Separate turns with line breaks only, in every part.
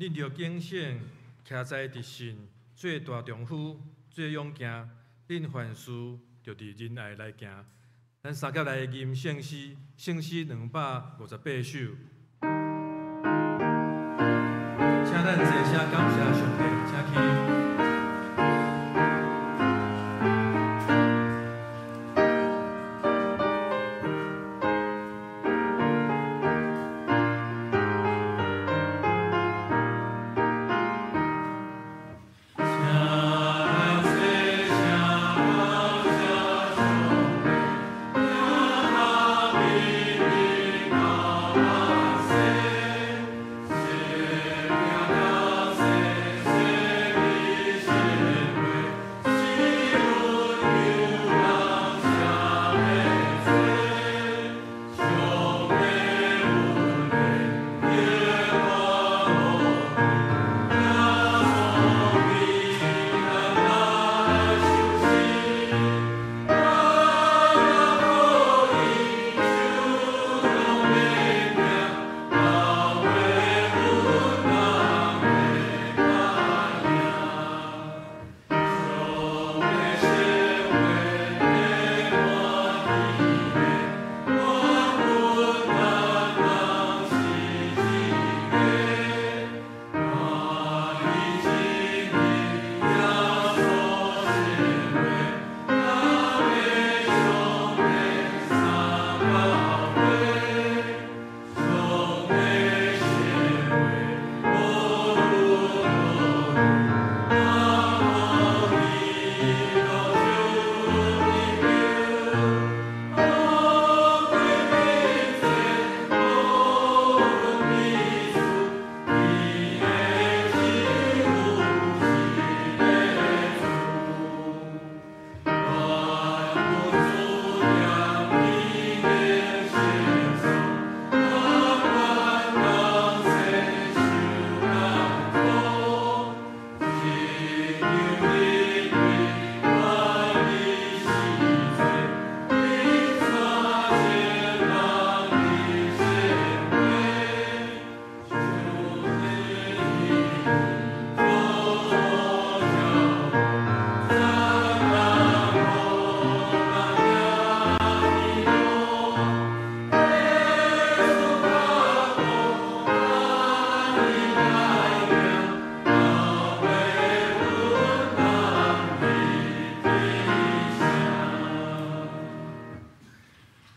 恁著警醒，徛在伫信，做大丈夫，做勇健。恁凡事著伫仁爱來行。咱三甲來吟聖詩，聖詩258首。請咱齊聲感謝上帝，請起。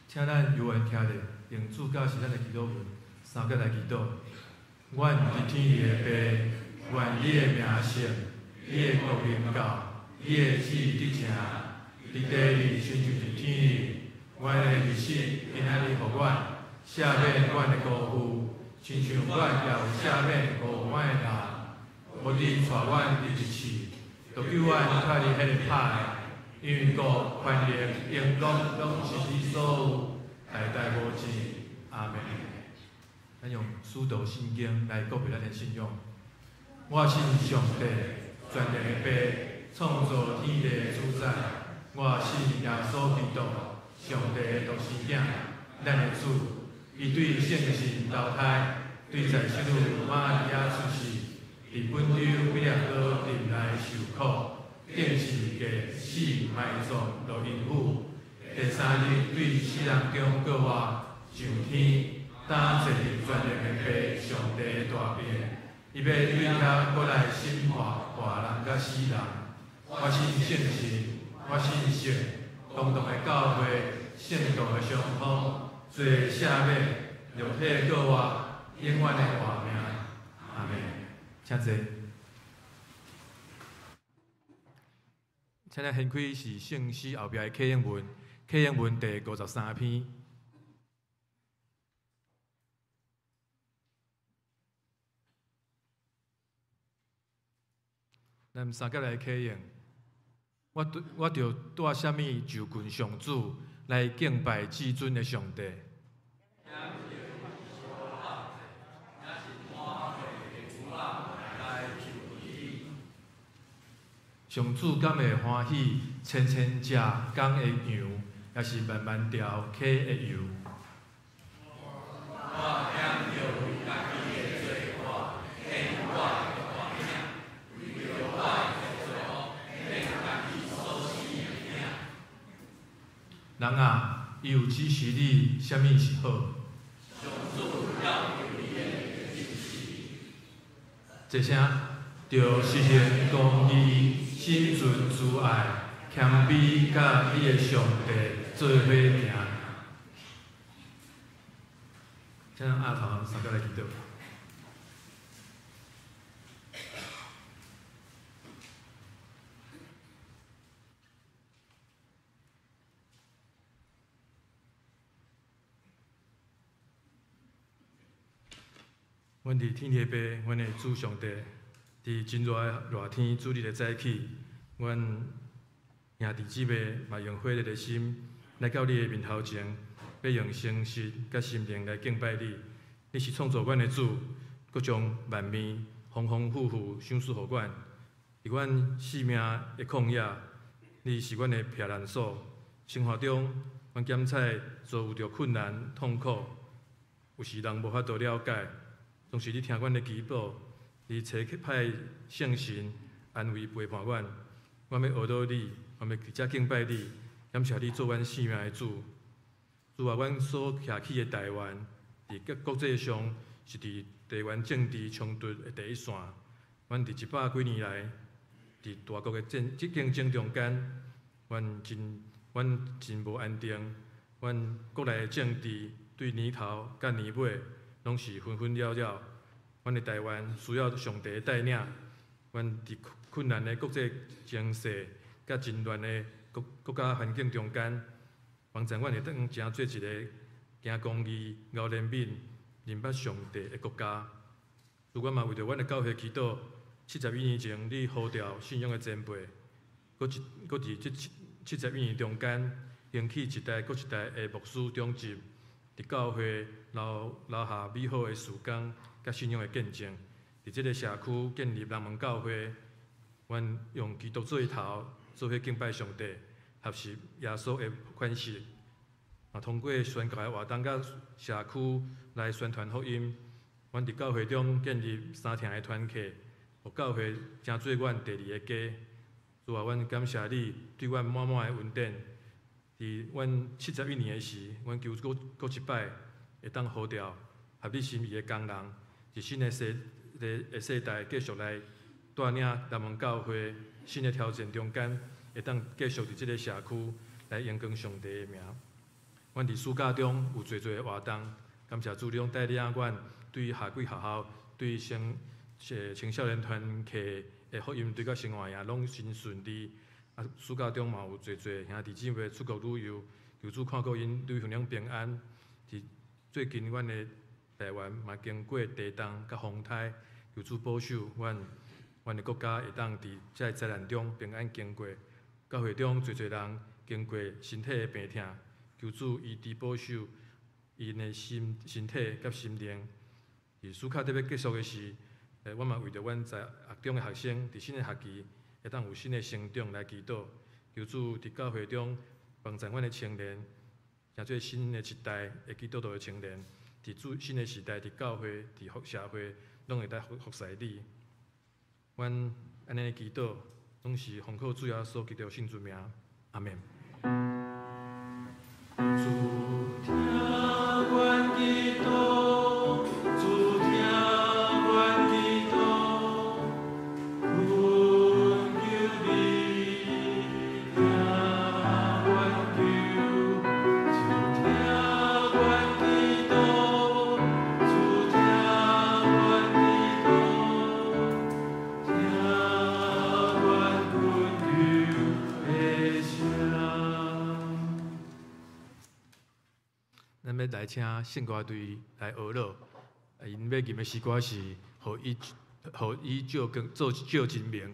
請咱猶原徛咧，用主教是咱的祈禱文，三個來祈禱。阮佇天裡的父，願你的名聖，你的國臨到，你的旨意得成，佇地裡親像佇天裡。阮的日食今仔日予阮，赦免阮的辜負，親像阮也有赦免辜負阮的人。無得帶阮入一試，著救阮脫離彼个歹的。因為國、權力、榮光，攏是你所有，代代無盡。阿們。咱用使徒信經來告別咱的信仰。我信上帝，全能的父，創造天地的主宰。我信耶穌基督，上帝的獨生囝，咱的主。伊對聖神投胎，對在聖女瑪利亞出世，佇本丟彼拉多入內受苦，釘十字架，死埋葬落陰府。第三日對死人中復活，上天，擔坐佇全能的父上帝的大邊，伊欲對遐閣來審判活人佮死人。我信聖神，我信聖公同的教會，聖徒的相通，罪赦免，肉體復活，永遠的活命。阿們。請坐。請咱掀開是聖詩後壁的啟應文，啟應文第53篇。咱三個來啟應。我著帶啥物就近上主來敬拜至尊的上帝？上主敢會歡喜千千隻公的羊，抑是萬萬條溪的油？
我減著為家己的罪過，獻我
伊有指示你啥物是好。
上主要求你的就是
坐声，著实行公义，心存慈爱，谦卑佮你的上帝做伙行。請阿頭三個來祈禱。阮佇天的父，阮的主上帝，佇真熱的熱天，主日的早起，阮兄弟姊妹嘛用火熱的心來到你的面頭前，欲用誠實佮心靈來敬拜你。你是創造阮的主，閣將萬物豐豐富富賞賜予阮。佇阮性命的曠野，你是阮的避難所。生活中，阮檢採遭遇著困難、痛苦，有時人無法度了解。總是你聽阮的祈禱，你差派聖神安慰陪伴阮。阮欲學到你，阮欲佇遮敬拜你，感謝你做阮生命的主。主啊，阮所徛起的台灣，佇國際上是佇地緣政治衝突的第一線。阮佇一百幾年來，佇大國的戰競爭中間，阮真無安定。阮國內的政治對年頭佮年尾，攏是紛紛擾擾。阮的台灣需要上帝的帶領。阮佇困難的國際情勢佮真亂的國家環境中間，幫助阮會當成做一个行公義、敖憐憫、認捌上帝的國家。主，阮嘛為著阮的教會祈禱。71年前，你呼召信仰的前輩，閣佇這71年中間，興起一代閣一代的牧師長執，佇教會留下美好的事工佮信仰的見證。佇這个社區建立南門教會，阮用基督做頭，做伙敬拜上帝，學習耶穌的款式。啊，通過宣教的活動佮社區來宣傳福音。阮佇教會中建立三廳的團契，予教會成做阮第二個家。主啊，阮感謝你對阮滿滿的恩典。佇阮71年的時，阮求閣閣一擺會當呼召合你心意的工人，佇新的世代繼續來帶領南門教會新的挑戰中間，會當繼續佇這个社區來榮光上帝的名。阮佇暑假中有濟濟的活動，感謝主，你攏帶領阮對夏季學校、對青少年團契的福音隊佮生活營攏真順利。啊，暑假中嘛有濟濟兄弟姊妹出國旅遊，求主看顧𪜶旅行了平安。佇最近，阮的台灣嘛經過地動佮風颱，求主保守阮的國家會當佇這个災難中平安經過。教會中濟濟人經過身體的病痛，求主醫治保守𪜶的身體佮心靈。佇暑假欲結束的時，我嘛為著阮在學中的學生，佇新的學期會當有新的成長來祈禱，求主佇教會中幫助阮的青年，成做新的一代的基督徒的青年，佇主新的時代，佇教會、佇社會，攏會當服侍你。阮按呢祈禱，攏是奉靠主耶穌基督聖尊名，阿們。主聽阮祈禱，主聽阮祈禱，懇求你聽阮求。主聽阮祈禱，主聽阮祈禱，聽阮懇求的聲。咱欲來請聖歌隊來學樂，𪜶欲吟的詩歌是《予伊照光做照真明》。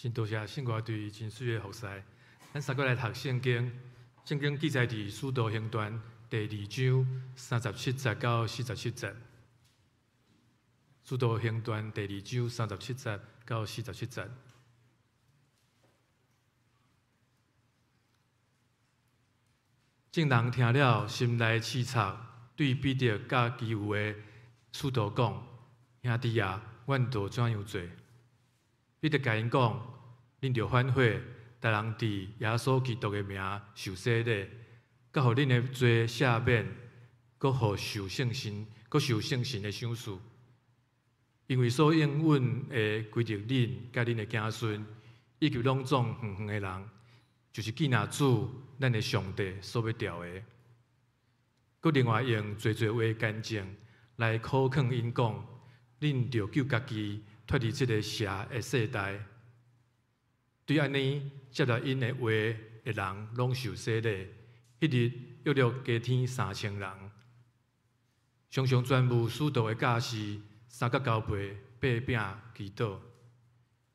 真多謝聖歌隊真媠的服侍。咱三個來讀聖經，聖經記載佇《使徒行傳》第二章37節到47節。使徒行傳第二章三十七節到四十七節。眾人聽了，心內刺插，對彼得佮其餘的使徒講：兄弟啊，阮著怎樣做？彼得共𪜶講：恁著反悔，逐人佇耶穌基督的名受洗禮，閣予恁的罪赦免，閣予受聖神，閣受聖神的賞賜。因為所應允的歸著恁佮恁的子孫，以及攏總遠遠的人，就是紀念主咱的上帝所欲召的。閣另外用濟濟話見證來苦勸𪜶講：恁著救家己脫離這个邪的世代。對按呢接納𪜶的話的人，攏受洗禮。彼日約略加添3000人。常常傳布使徒的教示，三角交陪，擘餅祈禱。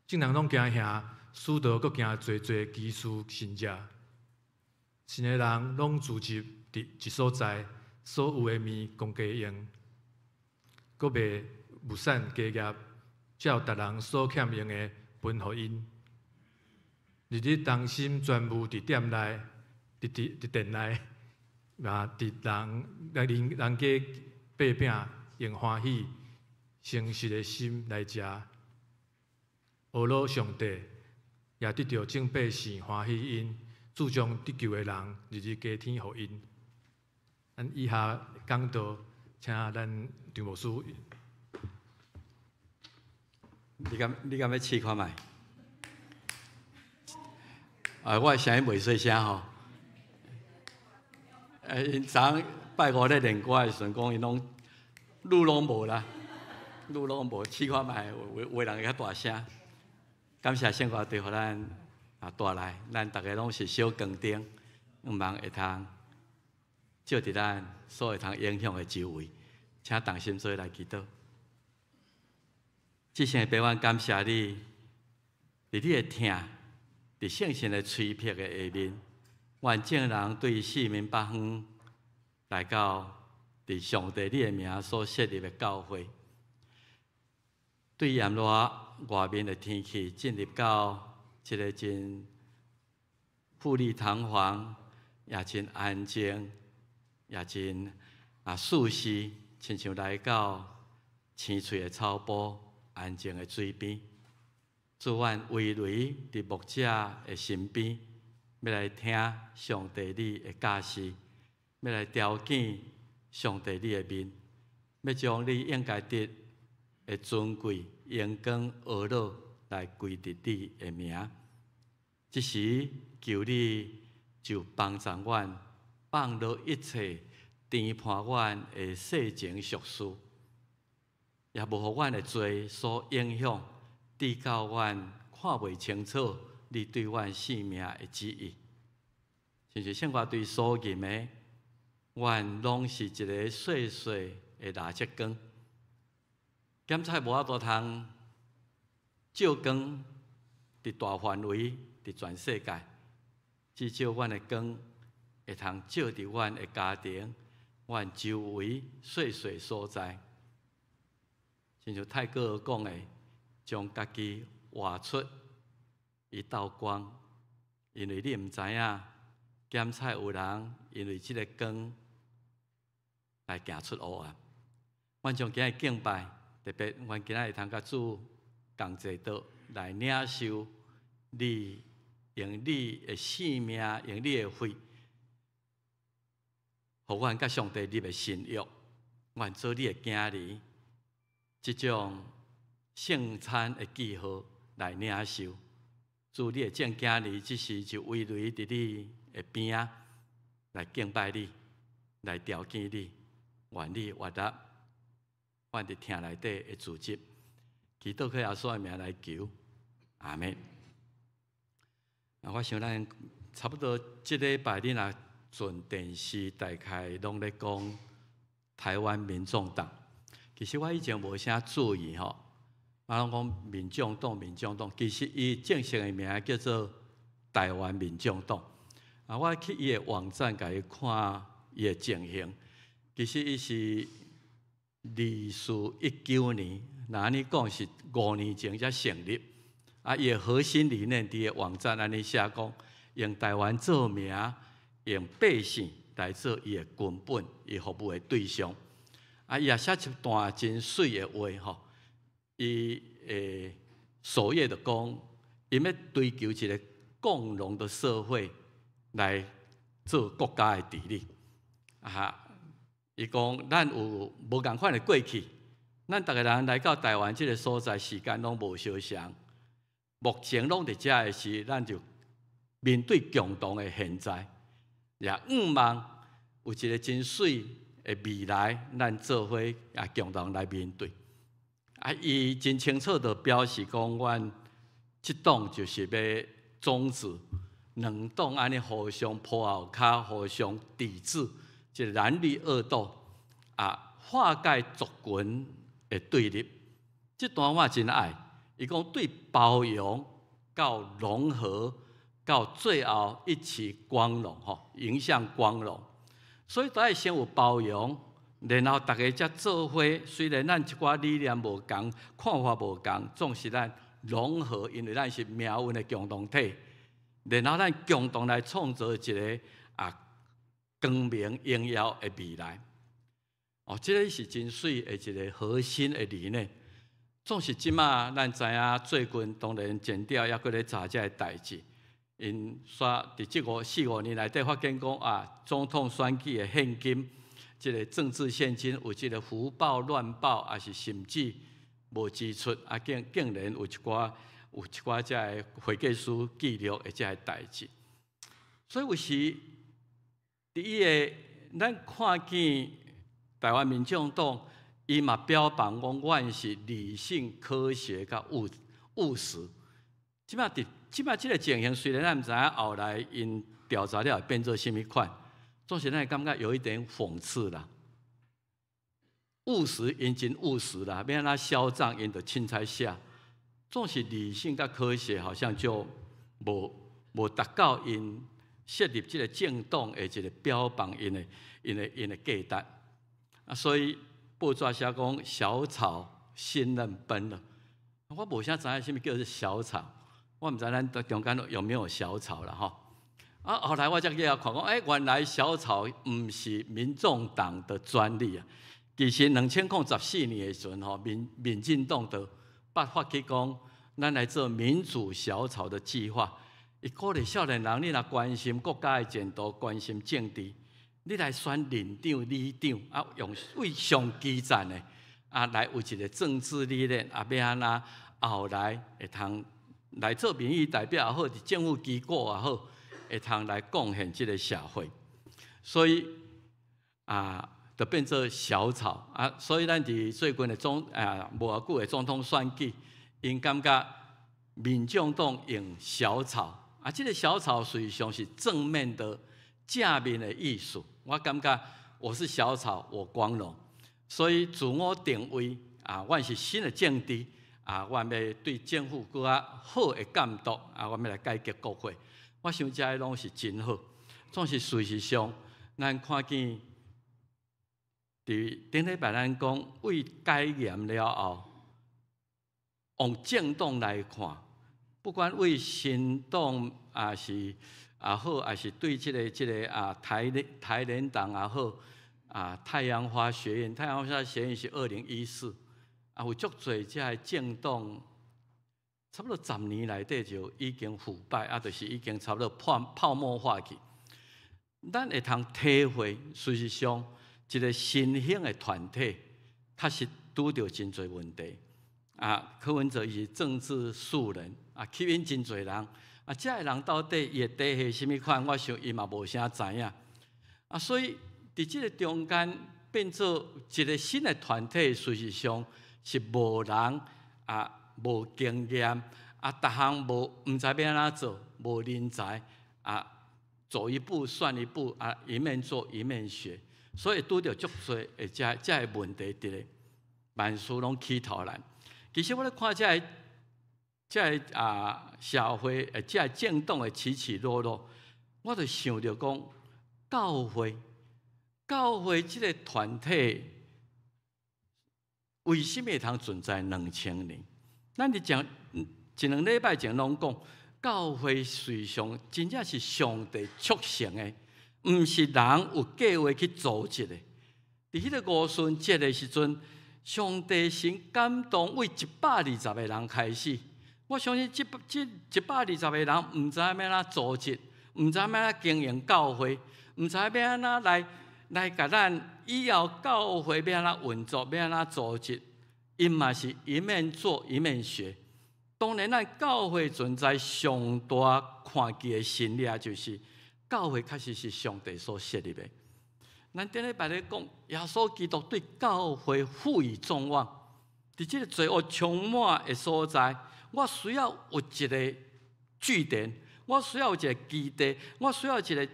眾人攏驚嚇，使徒閣行濟濟奇事神跡。信的人攏聚集佇一所在，所有的物公家用，閣賣物產家業，照逐人所欠用的分予𪜶。日日同心專務佇店內，佇殿內，嘛佇人人人家擘餅，用歡喜誠實的心來食。呵咾上帝，也得著眾百姓歡喜𪜶，主將得救的人日日加添予𪜶。咱以下講道，請咱張牧師。
你敢欲試看覓？啊，我的聲音袂細聲吼。𪜶昨拜五咧練歌的時陣，講𪜶攏愈攏無啦，愈攏無，試看覓，有的人會較大聲。感謝聖歌隊予咱啊帶來，咱逐个攏是小光燈，向望會通照佇咱所會通影響的周圍，請同心做來祈禱。至聖的父，阮感謝你，佇你的疼，佇聖神的催迫的下面，願眾人對四面八方來到佇上帝你的名所設立的教會，對炎熱外面的天氣進入到一个真富麗堂皇，也真安靜，也真舒適，親像來到青翠的草埔、安靜的水邊。主，阮圍圍佇牧者的身邊，欲來聽上帝你的教示，欲來朝見上帝你的面，欲將你應該得的尊貴、榮光、呵咾來歸佇你的名。這時，求你就幫助阮放落一切纏絆阮的世情俗事，也無予阮的罪所影響，直到阮看袂清楚你對阮性命的旨意。親像聖歌隊所吟的，阮攏是一个細細的蠟燭光，檢採無法度通照光佇大範圍，佇全世界。至少阮的光會通照佇阮的家庭、阮周圍細細所在。親像泰戈爾講的，將家己活出一道光，因為你毋知影，檢採有人因為這个光來行出黑暗。阮將今日敬拜，特別阮今仔日會通佮主仝坐桌來領受你，用你的性命，用你的血，予阮佮上帝立的新約，阮做你的囝兒，這種聖餐的記號來領受。主你的眾囝兒，這時就圍圍佇你的邊仔來敬拜你，來朝見你，願你悅納阮佇廳內底的組織，祈禱靠耶穌的名來求，阿們。啊，我想咱差不多這禮拜你若轉電視，大概攏咧講台灣民眾黨。其實我以前無啥注意吼，啊，攏講民眾黨，民眾黨，其實伊正式的名叫做台灣民眾黨。啊，我去伊的網站共伊看伊的情形，其實伊是2019年，若按呢講是5年前才成立。啊，伊的核心理念佇个網站按呢寫講，用台灣做名，用百姓來做伊的根本，伊服務的對象。啊，伊也寫一段真媠的話吼。伊的首頁就講，𪜶欲追求一個共榮的社會來做國家的治理。啊，伊講咱有無仝款的過去，咱逐个人來到台灣這个所在，時間攏無相仝。目前攏佇遮的時，咱就面對共同的現在，也向望有一個真媠的未來，咱做伙也共同來面對。啊，伊真清楚的表示講，阮這黨就是欲終止兩黨按呢互相鋪後跤、互相抵制，這個藍綠惡鬥啊，化解族群的對立。這段我真愛，伊講對包容到融合到最後一起光榮，吼，迎向光榮。所以都愛先有包容。然後逐家才做伙，雖然咱一寡理念無仝，看法無仝，總是咱融合，因為咱是命運的共同體。然後咱共同來創造一個光明榮耀的未來。哦，這个是真媠的一個核心的理念。總是這馬咱知影，最近當然檢調猶閣咧查這个代誌，𪜶煞佇這五四五年內底發現講啊，總統選舉的現金，這个政治獻金有這个浮報亂報，抑是甚至無支出，啊，竟然有一寡這个會計師記錄的這个代誌。所以有時佇伊个咱看見台灣民眾黨，伊嘛標榜講，阮是理性、科學佮務實。這馬佇這馬這个情形，雖然咱毋知影後來𪜶調查了會變做啥物款，總是咱會感覺有一點諷刺啦。務實，𪜶真務實啦，欲按怎銷帳，𪜶就凊彩寫。總是理性佮科學，好像就無達到𪜶設立這个政黨的一個標榜𪜶的價值。啊，所以報紙寫講小草新任崩了。我無啥知影啥物叫做小草，我毋知咱中間有沒有小草啦吼。啊，後來我才去看講，欸，原來小草毋是民眾黨的專利啊。其實2014年的時陣吼，民進黨就發起講，咱來做民主小草的計劃。伊鼓勵少年人，你若關心國家的前途，關心政治，你來選里長、里長，啊，用對上基層的，啊，來有一個政治理念，啊，欲按怎後來會通來做民意代表也好，佇政府機構也好，會通來貢獻這个社會。所以啊，就變做小草啊。所以咱佇最近的總啊無偌久的總統選舉，𪜶感覺民眾黨用小草啊，這个小草實際上是正面的正面的意思。我感覺我是小草，我光榮，所以自我定位啊，阮是新的政治啊，阮欲對政府閣較好的監督啊，阮欲來改革國會。我想這个攏是真好。總是事實上，咱看見佇頂禮拜咱講為解嚴了後，往政黨來看，不管為新黨抑是也好，抑是對這个啊台聯黨也好，啊太陽花學運，太陽花學運是2014，啊有足濟這个政黨，差不多10年內底就已經腐敗，啊，就是已經差不多泡沫化去。咱會通體會，事實上，一个新興的團體，確實拄著真濟問題。啊，柯文哲伊是政治素人，啊，吸引真濟人。啊，這个人到底伊的底細啥物款？我想伊嘛無啥知影。啊，所以佇這个中間變做一个新的團體，事實上是無人啊，無經驗啊，逐項無毋知欲按怎做，無人才啊，走一步算一步啊，一面做一面學，所以拄著足濟的這个問題佇咧，萬事攏起頭難。其實我咧看這個社會，這个政黨的起起落落，我就想著講，教會這个團體為什麼會通存在2000年？咱佇前一兩禮拜前攏講，教會實際上真正是上帝促成的，毋是人有計劃去組織的。佇彼个五旬節的時陣，上帝神感動為120個人開始。我相信這120個人毋知影欲按怎組織，毋知影欲按怎經營教會，毋知影欲按怎來共咱以後教會欲按怎運作，欲按怎組織，𪜶嘛是一面做一面學。當然，咱教會存在上大看見的神跡，就是教會確實是上帝所設立的。咱頂禮拜咧講，耶穌基督對教會賦予眾望，佇這个罪惡充滿的所在，我需要有一个據點，我需要有一个基地，我需要一个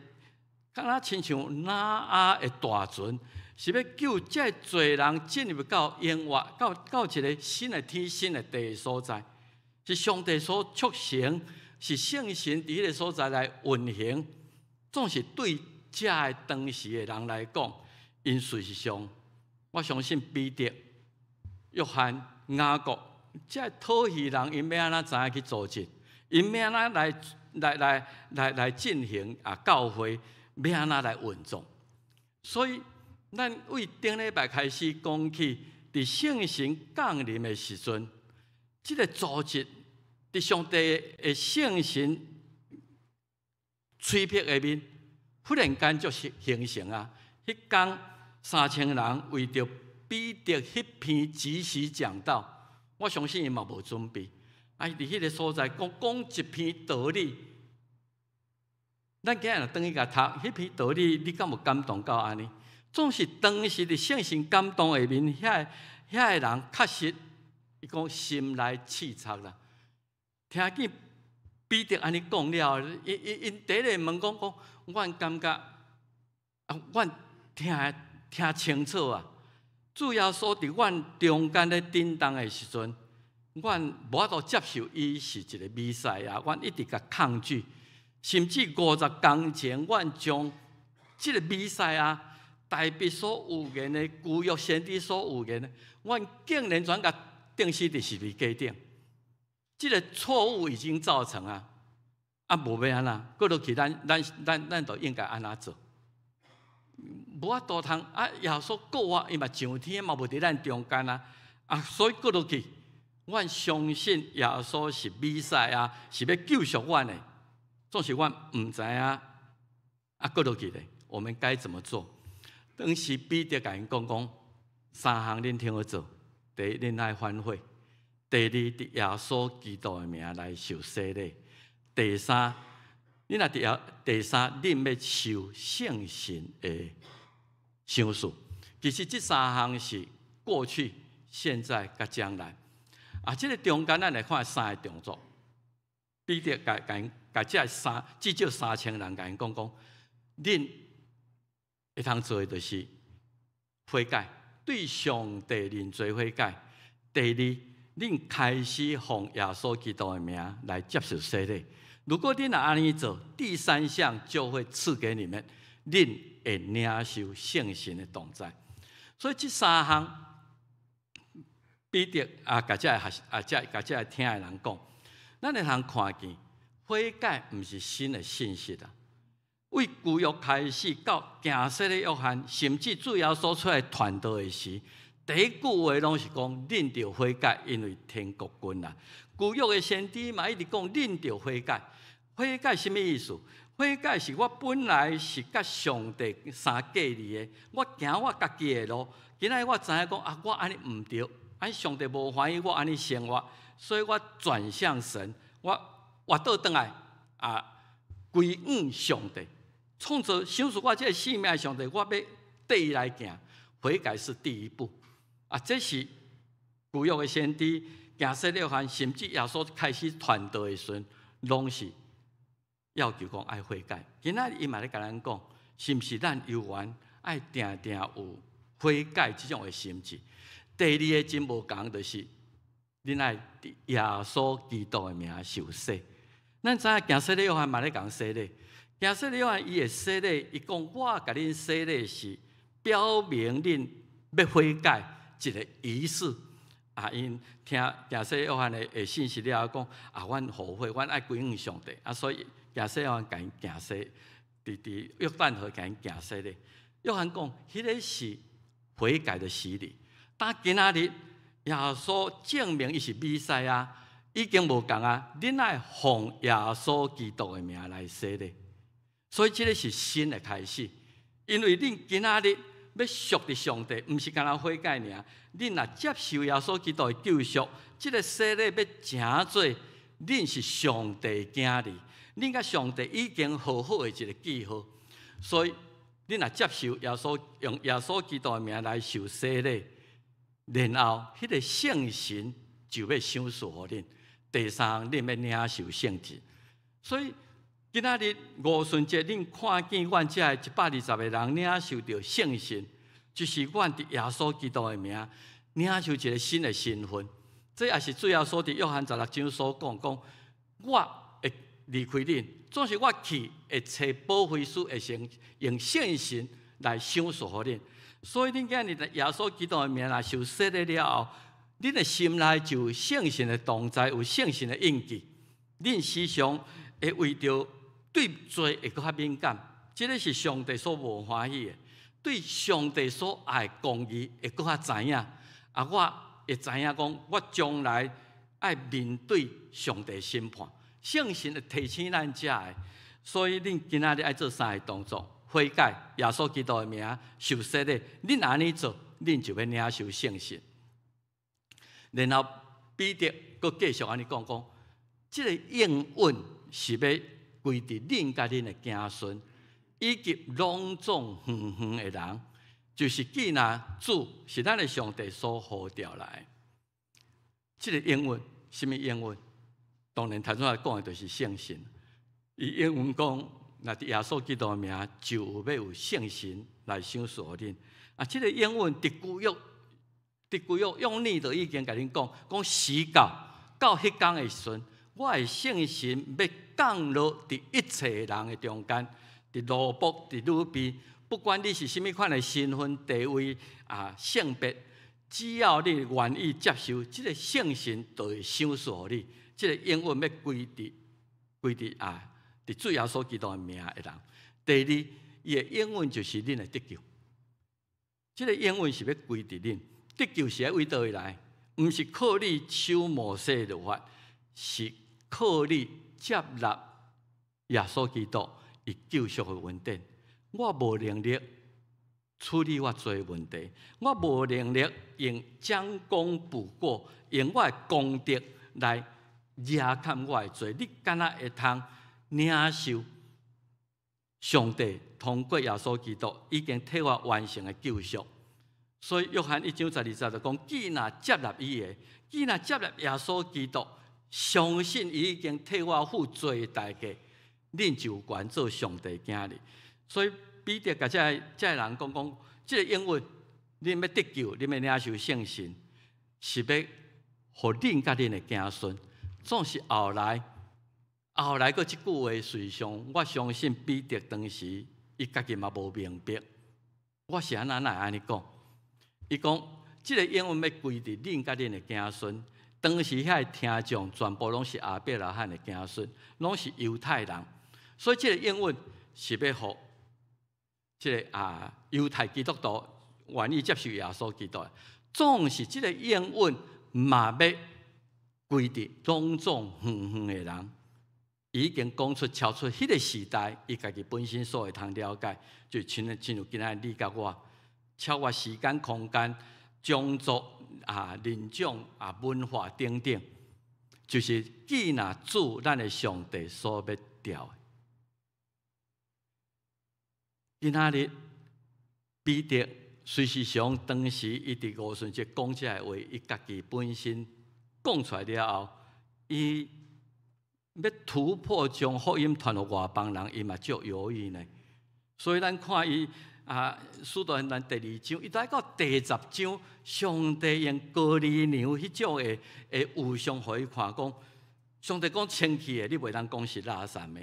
敢若親像挪亞的大船，是欲救這濟人進入到永活，到一个新的天、新的地的所在，是上帝所促成，是聖神佇彼个所在來運行，總是對遮个當時的人來講，𪜶事實上，我相信彼得、約翰、雅各，這討魚人，𪜶欲按怎知影去組織？𪜶欲按怎來進行教會，欲按怎來運作？所以，咱為頂禮拜開始講起，佇聖神降臨的時陣，這个組織佇上帝的聖神吹拂下面，忽然間就形成啊！彼工3000人為著彼得彼篇即時講道，我相信伊嘛無準備。啊，佇彼个所在講講一篇道理，咱今日若轉去共讀，彼篇道理，你敢有感動到按呢？總是當時佇聖神感動下面，遐个人確實，伊講心內刺插啦。聽見彼得按呢講了，𪜶第一個問講講，阮感覺啊，阮聽清楚啊。主耶穌佇阮中間咧振動的時陣，阮無法度接受伊是一个彌賽亞，阮一直共抗拒，甚至50工前，阮將這个彌賽亞大衛所預言的舊約先知所預言的，阮竟然全共釘死佇十字架頂。這个錯誤已經造成啊！啊，無欲按怎，過落去咱就應該按怎做？無法度通啊！耶穌復活，伊嘛上天嘛無佇咱中間啊！啊，所以過落去，阮相信耶穌是彌賽亞，是欲救贖阮的。總是阮毋知影啊，過落去咧，我們該怎麼做？當時彼得共𪜶講講三項，恁聽好做：第一，恁愛反悔；第二，佇耶穌基督的名來受洗禮；第三，恁若佇耶第三，恁欲受聖神的賞賜。其實這三項是過去、現在佮將來。啊，這个中間咱來看三个動作。彼得共共共這三至少3000人共𪜶講講，恁會通做的就是悔改，對上帝認罪悔改。第二，恁開始奉耶穌基督的名來接受洗禮。如果恁若按呢做，第三項就會賜給你們，恁會領受聖神的同在。所以這三項，彼得啊，共這个學啊，這共這个聽的人講，咱會通看見悔改毋是新的信息啊。為舊約開始到行洗禮約翰，甚至主耶穌出來傳道的時，第一句話攏是講恁著悔改，因為天國近啊。舊約的先知嘛一直講恁著悔改。悔改啥物意思？悔改是我本來是佮上帝相隔離的，我行我家己的路。今仔日我知影講啊，我按呢毋對，按呢上帝無歡喜我按呢生活，所以我轉向神，我活倒轉來啊，歸向上帝，創造賞賜我這个生命的上帝，我欲綴伊來行。悔改是第一步啊！這是舊約的先知、行洗約翰，甚至耶穌開始傳道的時陣，攏是要求講愛悔改。今仔日伊嘛咧共咱講，是毋是咱猶原愛定定有悔改這種的心志？第二个真無仝就是恁愛佇耶穌基督的名受洗。咱知影行洗禮約翰嘛咧共洗禮，行洗禮約翰伊的洗禮，伊講我共恁洗禮是表明恁欲悔改一个儀式。啊，𪜶聽行洗禮約翰的信息了後，講啊，阮後悔，阮愛歸向上帝。啊，所以行洗禮約翰共𪜶行洗，佇約旦河共𪜶行洗禮。約翰講，彼个是悔改的洗禮。但今仔日耶穌證明伊是彌賽亞，已經無仝啊！恁愛奉耶穌基督的名來洗禮，所以這个是新的開始。因為恁今仔日欲屬佇上帝，毋是干焦悔改爾。恁若接受耶穌基督的救贖，這个洗禮欲成做恁是上帝囝兒，恁佮上帝已經和好的一个記號。所以恁若接受耶穌，用耶穌基督的名來受洗禮，然後彼个聖神就欲賞賜予恁。第三，恁欲領受聖靈。所以今仔日五旬節，恁看見阮遮120个人領受著聖神，就是阮佇耶穌基督的名領受一个新的身份。這也是主耶穌佇約翰16章所講，講我會離開恁，總是我去會揣保惠師，會先用聖神來賞賜予恁。所以恁今日耶穌基督的名來受洗禮了後，恁的心內就有聖神的同在，有聖神的印記。恁時常會為著對罪會閣較敏感，這个是上帝所無歡喜的。對上帝所愛公義會閣較知影。啊，我會知影講，我將來愛面對上帝審判，聖神會提醒咱遮的。所以恁今仔日愛做三个動作：悔改、耶穌基督的名受洗禮。恁按呢做，恁就欲領受聖神。然後彼得閣繼續按呢講講，這个應允是欲歸佇恁佮恁的子孫，以及攏總遠遠的人，就是既若主是咱的上帝所呼召來。這个應允，啥物應允？當然頭拄仔講的就是聖神。伊應允講，若佇耶穌基督的名，就有欲有聖神來賞賜予恁。啊，這个應允佇舊約，佇舊約約珥就已經共恁講，講時到到彼工的時陣，我的聖神欲降落佇一切人的中間，佇奴僕、佇女婢，不管你是啥物款的身份、地位啊、性別，只要你願意接受，這个聖神就會賞賜予你。這个應允欲歸佇啊，佇主耶穌基督的名的人。第二，伊的應允就是恁的得救。這个應允是欲歸佇恁，得救是佇佗位來？毋是靠你守摩西律法，是靠你接納耶穌基督伊救贖的恩典。我無能力處理我罪問題，我無能力用將功補過，用我的功德來遮蓋我的罪。你敢若會通領受上帝通過耶穌基督已經替我完成的救贖。所以約翰1章12節就講：既若接納伊的，既若接納耶穌基督，相信伊已經替我付罪的代價，恁就有權做上帝囝兒。所以彼得共這个人講講，這个應允，恁欲得救，恁欲領受聖神，是欲予恁佮恁的子孫。總是後來，後來閣這句話，事實上，我相信彼得當時伊家己嘛無明白，我是按怎會按呢講？伊講，這个應允欲歸佇恁佮恁的子孫。當時遐个聽眾全部攏是亞伯拉罕的子孫，攏是猶太人，所以這个應允是欲予這个啊猶太基督徒願意接受耶穌基督。總是這个應允嘛欲歸佇攏總遠遠的人，已經講出超出彼个時代，伊家己本身所會通了解，就親像今仔日你佮我，超越時間空間、種族啊、人種啊、文化等等，就是既若主咱的上帝所欲召的。今仔日彼得事實上當時伊佇五旬節講這个話，伊家己本身講出來了後，伊欲突破將福音傳予外邦人，伊嘛足猶豫呢。所以咱看伊啊，使徒行傳第二章，一直到第10章，上帝用哥尼流彼種的異象予伊看，講上帝講清氣的，你袂當講是垃圾的。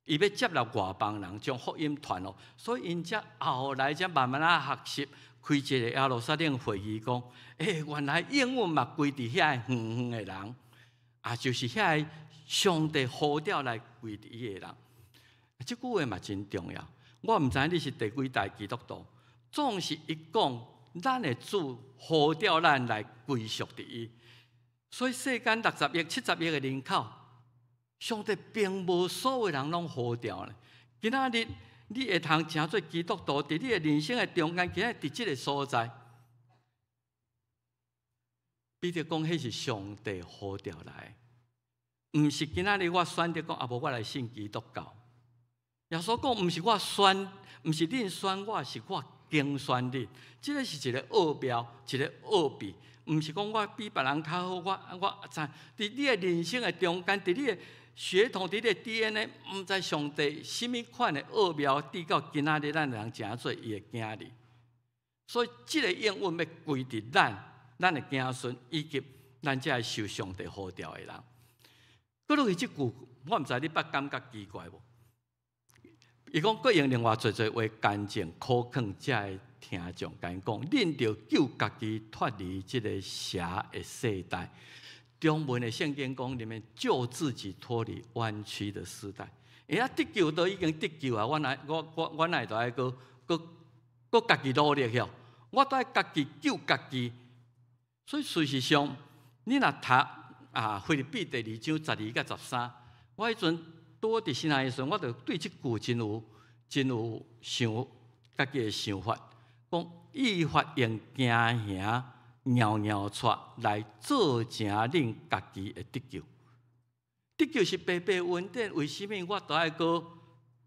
伊欲接納外邦人，將福音傳予，所以𪜶才後來才慢慢仔學習，開一个耶路撒冷會議，講：欸，原來應允嘛歸佇遐遠遠的人，啊，就是遐个上帝呼召來歸佇伊的人。這句話嘛真重要。我毋知你是第幾代基督徒，總是伊講，咱的主呼召咱來歸屬佇伊。所以世間60億、70億的人口，上帝並無所有人攏呼召咧。今仔日你會通成做基督徒，佇你的人生的中間，今仔佇這个所在，彼得講，彼是上帝呼召來，毋是今仔日我選擇講啊，無我來信基督教。耶穌講，毋是我選，毋是恁選我，是我揀選恁。這个是一个奧妙，一个奧秘，毋是講我比別人較好，我知佇你的人生的中間，佇你的血統，佇你的 DNA，毋知上帝啥物款的奧妙，直到今仔日咱人成做伊的囝兒。所以，這个應允欲歸佇咱，咱的子孫以及咱這个受上帝呼召的人。閣落去這句，我毋知你捌感覺奇怪無？伊講，閣用另外濟濟話乾淨苦勸遮的聽眾，共𪜶講，恁著救家己脫離這个邪的世代。中文的聖經講，你們救自己脫離彎曲的世代。欸，啊，得救都已經得救啊！我哪我我我哪會著愛閣閣閣家己努力許？我都愛家己救家己。所以事實上，你若讀啊，腓立比第二章12佮13，我彼陣拄佇新來的時陣，我就對這句真有想家己的想法，講愈發用驚嚇搖搖掣來做成恁家己的得救。得救是白白恩典，為啥物我都愛閣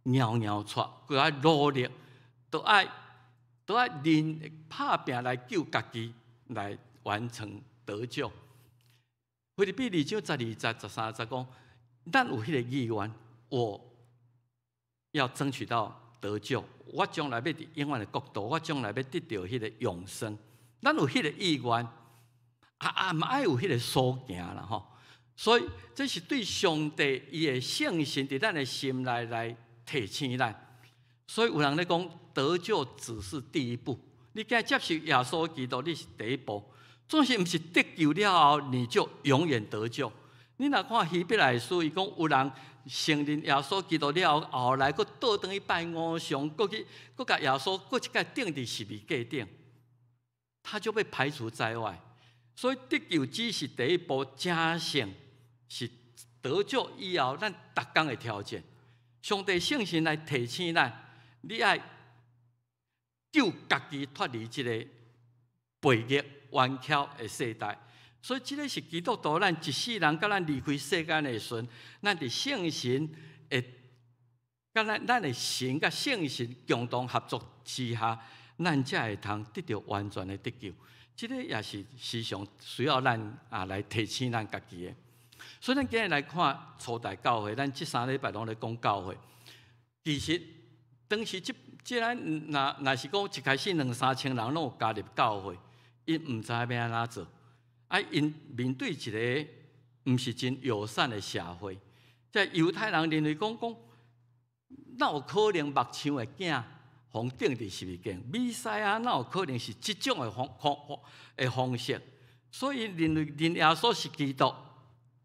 搖搖掣，閣愛努力，都愛認拍拚來救家己，來完成得救。腓立比二章12節、13節講，咱有彼个意願，我要爭取到得救，我將來欲佇永遠的國度，我將來欲得著彼个永生。咱有彼个意願，啊啊，嘛愛有彼个所行啦吼。所以這是對上帝伊的聖神佇咱的心內來提醒咱。所以有人咧講，得救只是第一步，你今接受耶穌基督，你是第一步。總是毋是得救了後，你就永遠得救。你若看希伯來書，伊講有人承認耶穌基督了後，後來閣倒轉去拜偶像，閣去閣共耶穌閣一擺釘佇十字架頂，他就被排除在外。所以得救只是第一步，成聖是得救以後咱逐工的挑戰。上帝聖神來提醒咱，你愛救家己脫離這个悖逆彎曲的世代。所以，這个是基督徒咱一世人，佮咱離開世間的時陣，咱佇聖神的，佮咱咱的神佮聖神共同合作之下，咱才會通得著完全的得救。這个也是時常需要咱啊來提醒咱家己的。所以，咱今日來看初代教會，咱這3禮拜攏咧講教會。其實當時這這咱若若是講一開始兩三千人攏有加入教會，𪜶毋知欲按怎做。啊，𪜶面對一个毋是真友善的社會，這猶太人認為講講，哪有可能木匠的囝予釘佇十字架？彌賽亞哪有可能是這種的方式？所以認為認耶穌是基督，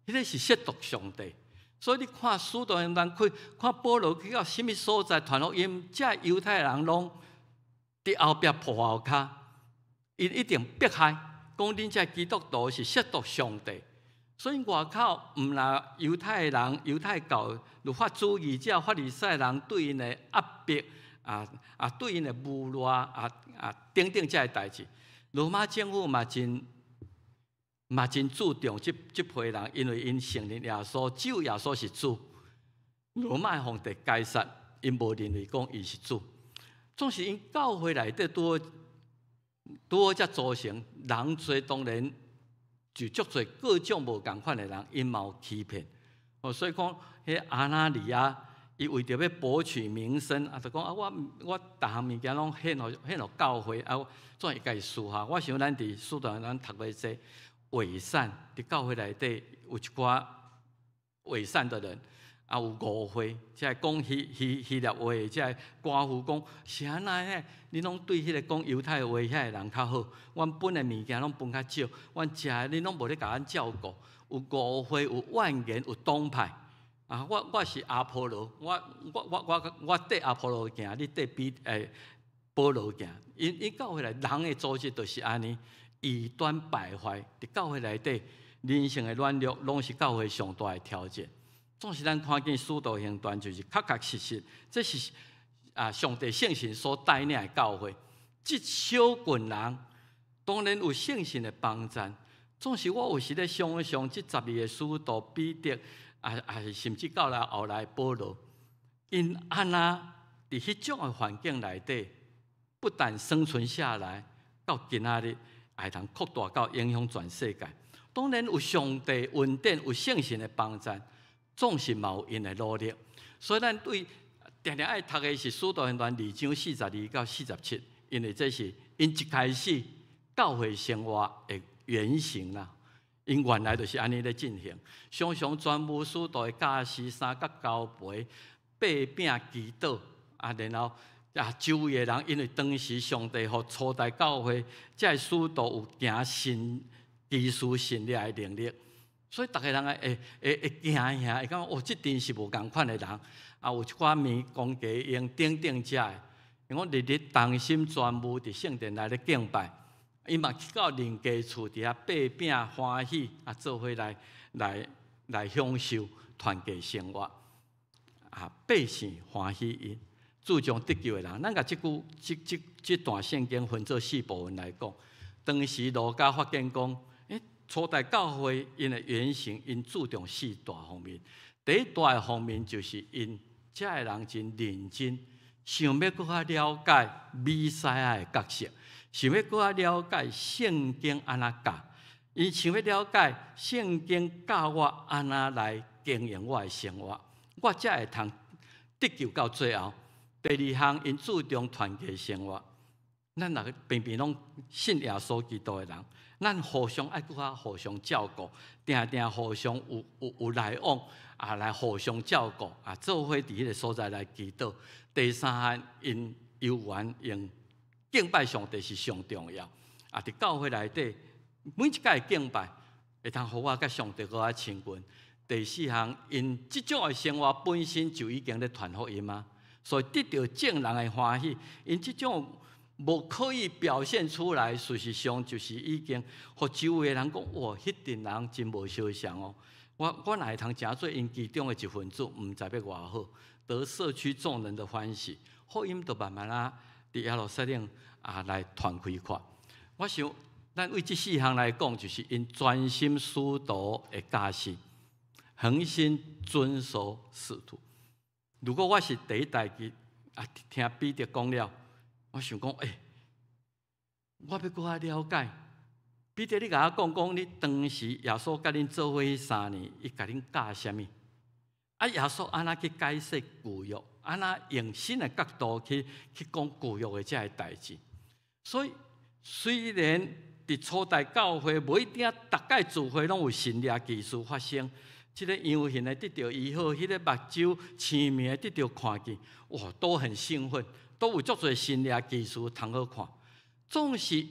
彼个是褻瀆上帝。所以你看使徒行傳，看看保羅去到啥物所在傳福音，這猶太人攏佇後壁噗後跤，𪜶一定迫害，講恁這基督徒是褻瀆上帝。所以外口毋若猶太人、猶太教律法主義者、法利賽人對𪜶的壓迫啊啊，對𪜶的侮辱啊啊等等這个代誌，羅馬政府嘛真注重這批人，因為𪜶承認耶穌，只有耶穌是主。羅馬皇帝該撒，𪜶無認為講伊是主，總是𪜶教會內底拄好拄好才組成人濟，當然就足濟各種無仝款的人，𪜶嘛有欺騙。哦，所以講，彼亞拿尼亞，伊為著欲博取名聲，啊，就講啊，我逐項物件攏獻予教會，啊，總會家己私下。我想咱佇使徒咱讀袂濟偽善，佇教會內底有一寡偽善的人，啊，有誤會，這个講希臘話的，這个寡婦講是按怎呢？你攏對彼个講猶太話遐个人較好，阮分的物件攏分較少，阮食的你攏無咧共阮照顧，有誤會，有怨言，有黨派。啊！我是阿波羅，我綴阿波羅行，你綴保羅行。𪜶教會內人的組織就是按呢，異端敗壞。佇教會內底，人性的軟弱，攏是教會上大的挑戰。總是咱看見使徒行傳，就是確確實實，這是啊上帝聖神所帶領的教會。這小群人當然有聖神的幫贊。總是我有時咧想象，這12個使徒彼得。啊，甚至到來後來保羅，𪜶按怎佇彼種的環境內底，不但生存下來，到今仔日會通擴大到影響全世界。當然有上帝恩典，有聖神的幫贊，總是嘛有𪜶的努力。所以咱對定定愛讀的是《使徒行傳》2章42到47，因為這是𪜶一開始教會生活的原型啦。𪜶原來就是按呢咧進行，常常全部使徒的教示三角交陪、擘餅祈禱，啊，然後啊，周圍的人因為當時上帝予初代教會，這个使徒有行神奇事神蹟的能力，所以逐个人會驚嚇，會感覺哦，這真是無仝款的人。啊，有一寡物公家用等等遮的，𪜶講日日同心全部佇聖殿內咧敬拜。𪜶嘛去到人家厝佇遐擘餅歡喜，啊，做伙來享受團契生活，啊，百姓歡喜𪜶，注重得救的人。咱共這句這這這段聖經分做四部分來講。當時路加發現講，初代教會𪜶的原型，𪜶注重四大方面。第一大的方面就是𪜶遮个人真認真，想欲閣較了解彌賽亞的角色。想欲閣較了解聖經按怎教，𪜶想欲了解聖經教我按怎來經營我的生活，我才會通得救到最後。第二項，𪜶注重團契生活。咱若平平攏信耶穌基督的人，咱互相愛閣較互相照顧，定定互相有來往啊，來互相照顧啊，做伙佇彼个所在來祈禱。第三項，𪜶猶原用敬拜上帝是上重要。啊，佇教會內底，每一擺敬拜會通予我佮上帝閣較親近。第四項，𪜶這種的生活本身就已經咧傳福音啊，所以得著眾人的歡喜。𪜶這種無刻意表現出來，事實上就是已經予周圍的人講：哇，彼陣人真無相像哦。我若會通成做𪜶其中的一份子，毋知欲偌好，得社區眾人的歡喜，福音就慢慢仔佇耶路撒冷啊來傳開去。我想，咱為這四項來講，就是𪜶專心使徒的教示，恆心遵守使徒。如果我是第一代去啊，聽彼得講了，我想講，我欲閣較了解。彼得，你共我講講，你當時耶穌佮恁做伙彼3年，伊共恁教啥物？啊，耶穌按怎去解釋舊約？按怎用新的角度去講舊約的這个代誌？所以，雖然佇初代教會無一定逐擺聚會攏有神蹟奇事發生，這个陽性的得著醫好，彼个目睭青明的得著看見，哇，都很興奮，都有足濟神蹟奇事通好看。總是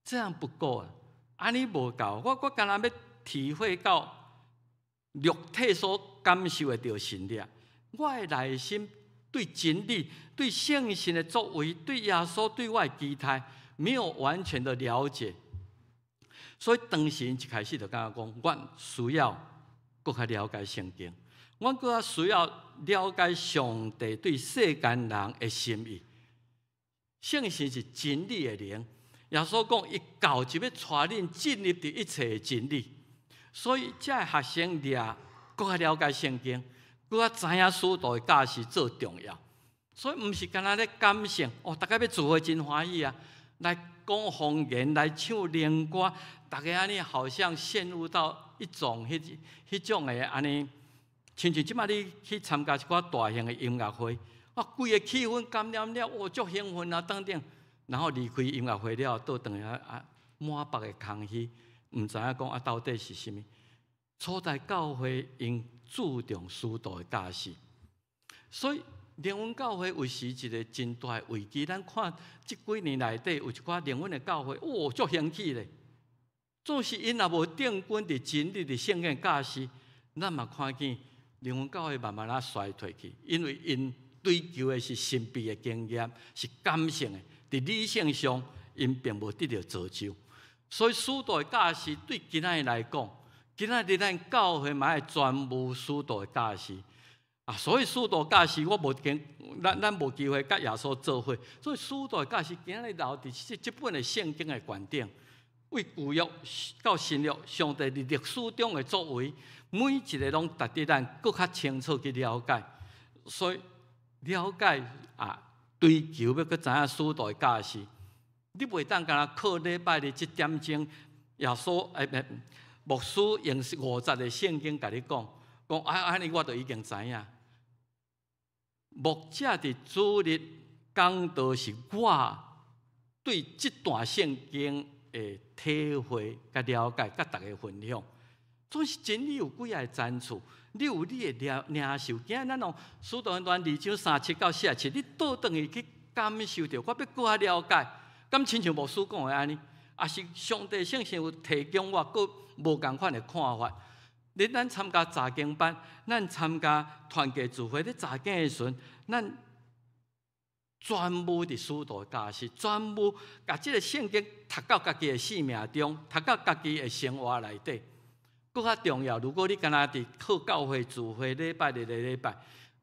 這樣不夠啊！按呢無夠，我敢若欲體會到肉體所感受會著神蹟，我的內心對真理、對聖神的作為、對耶穌對我的期待，沒有完全的了解。所以當時一開始就感覺講，阮需要閣較了解聖經，阮閣較需要了解上帝對世間人的心意。聖神是真理的靈，耶穌講，伊到就欲帶恁進入佇一切的真理。所以，這个學生掠閣較了解聖經，閣較知影使徒的教示做重要。所以，毋是干焦咧感性哦，逐家欲聚會真歡喜啊，來講方言，來唱靈歌，逐家按呢好像陷入到一種彼種的按呢親像這擺你去參加一寡大型的音樂會，啊，規个氣氛感染了，哦，足興奮啊，等等。然後離開音樂會了，倒轉來啊，滿腹的空虛，毋知影講啊，到底是啥物？初代教會𪜶注重使徒的教示，所以靈恩教會有時一個真大的危機。咱看這幾年內底有一寡靈恩的教會，哦，足興起咧。總是𪜶若無定根佇真理、佇聖經教示，咱嘛看見靈恩教會慢慢仔衰退去，因為𪜶追求的是神秘的經驗，是感性的，佇理性上𪜶並無得著造就。所以使徒的教示對今仔日來講，今仔日咱教會嘛愛專務使徒的教示啊！所以使徒教示我無經，咱無機會佮耶穌做伙。所以使徒的教示今仔日留佇這本的聖經的觀點，為舊約到新約，上帝佇歷史中的作為，每一个攏值得咱閣較清楚去了解。所以了解啊，追求欲閣知影使徒的教示，你袂當干焦靠禮拜日這點鐘，耶穌欸，牧師用五節的聖經共你講，講啊按呢我就已經知影。牧者佇主日講道是我對這段聖經的體會、佮了解、佮大家分享。總是真理有幾仔个層次，你有你的領受。今仔咱用使徒行傳二章37到47，你倒轉去去感受著，我欲閣較了解。敢親像牧師講的按呢，抑是上帝聖神有提供我閣無仝款的看法。你咱參加查經班，咱參加團契聚會咧查經的時陣，咱專務佇使徒教示，專務共這个聖經讀到家己的生命中，讀到家己的生活內底。閣較重要，如果你干焦佇靠教會聚會禮拜日的禮拜，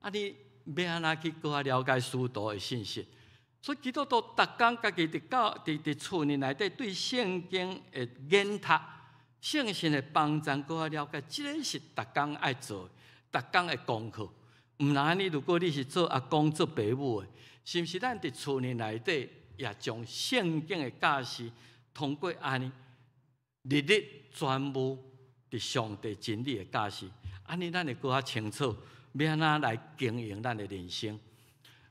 啊，你欲按怎去閣較了解使徒的信息？所以基督徒逐工家己佇教佇厝內內底對聖經的研讀、聖神的幫助，閣較了解，這个是逐工愛做、逐工的功課。毋若按呢，如果你是做阿公做爸母的，是毋是咱佇厝內底也將聖經的教示通過按呢，日日專務佇上帝真理的教示，按呢咱會閣較清楚，欲按怎來經營咱的人生。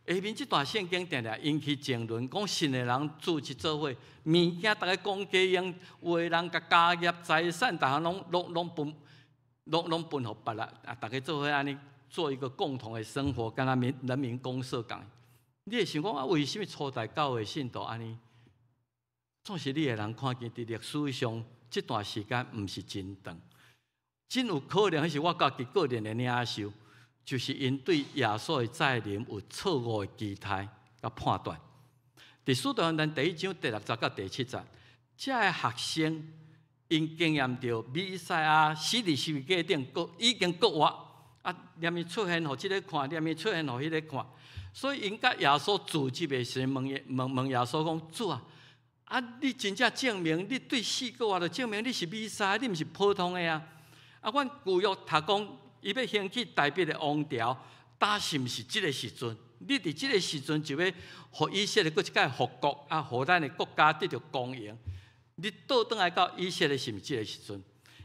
下面這段聖經定定引起爭論，講信的人組織做伙，物件逐家講家用，有的人共家業財產，逐項攏分予別人，啊，逐家做伙按呢做一個共同的生活，敢若人民公社仝。你會想講啊，為啥物初代教會信徒按呢？總是你會通看見佇歷史上這段時間毋是真長，真有可能彼是我家己個人的領受。就是𪜶對耶穌的再臨有錯誤的期待佮判斷。佇使徒行傳第一章第六節到第七節，這个學生𪜶經驗著彌賽亞死佇十字架頂，閣已經復活，啊，連伊出現予這个看，連伊出現予彼个看，所以𪜶佮耶穌聚集的時問問問耶穌講：主啊，啊，你真正證明你對死復活，就證明你是彌賽亞，你毋是普通的啊！啊，阮舊約讀講，伊欲興起大衛的王朝，焦是毋是這个時陣？你佇這个時陣就欲予以色列閣一擺復國，啊，予咱的國家得著光榮。你倒轉來到以色列是毋是這个時陣？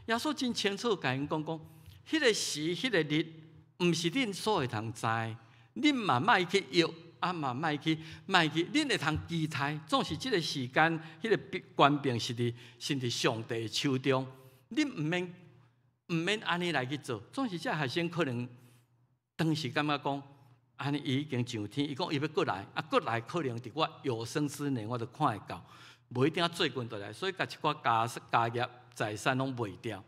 耶穌真清楚共𪜶講講，彼个時、彼个日，毋是恁所會通知，恁嘛莫去約，啊嘛莫去莫去，恁會通期待，總是這个時間，彼个權柄是佇上帝的手中，恁毋免按呢來去做，總是這學生可能當時感覺講，按呢伊已經上天，伊講伊欲閣來，啊閣來可能佇我有生之年我都看會到，無一定最近就來，所以共一寡家業財產攏賣掉，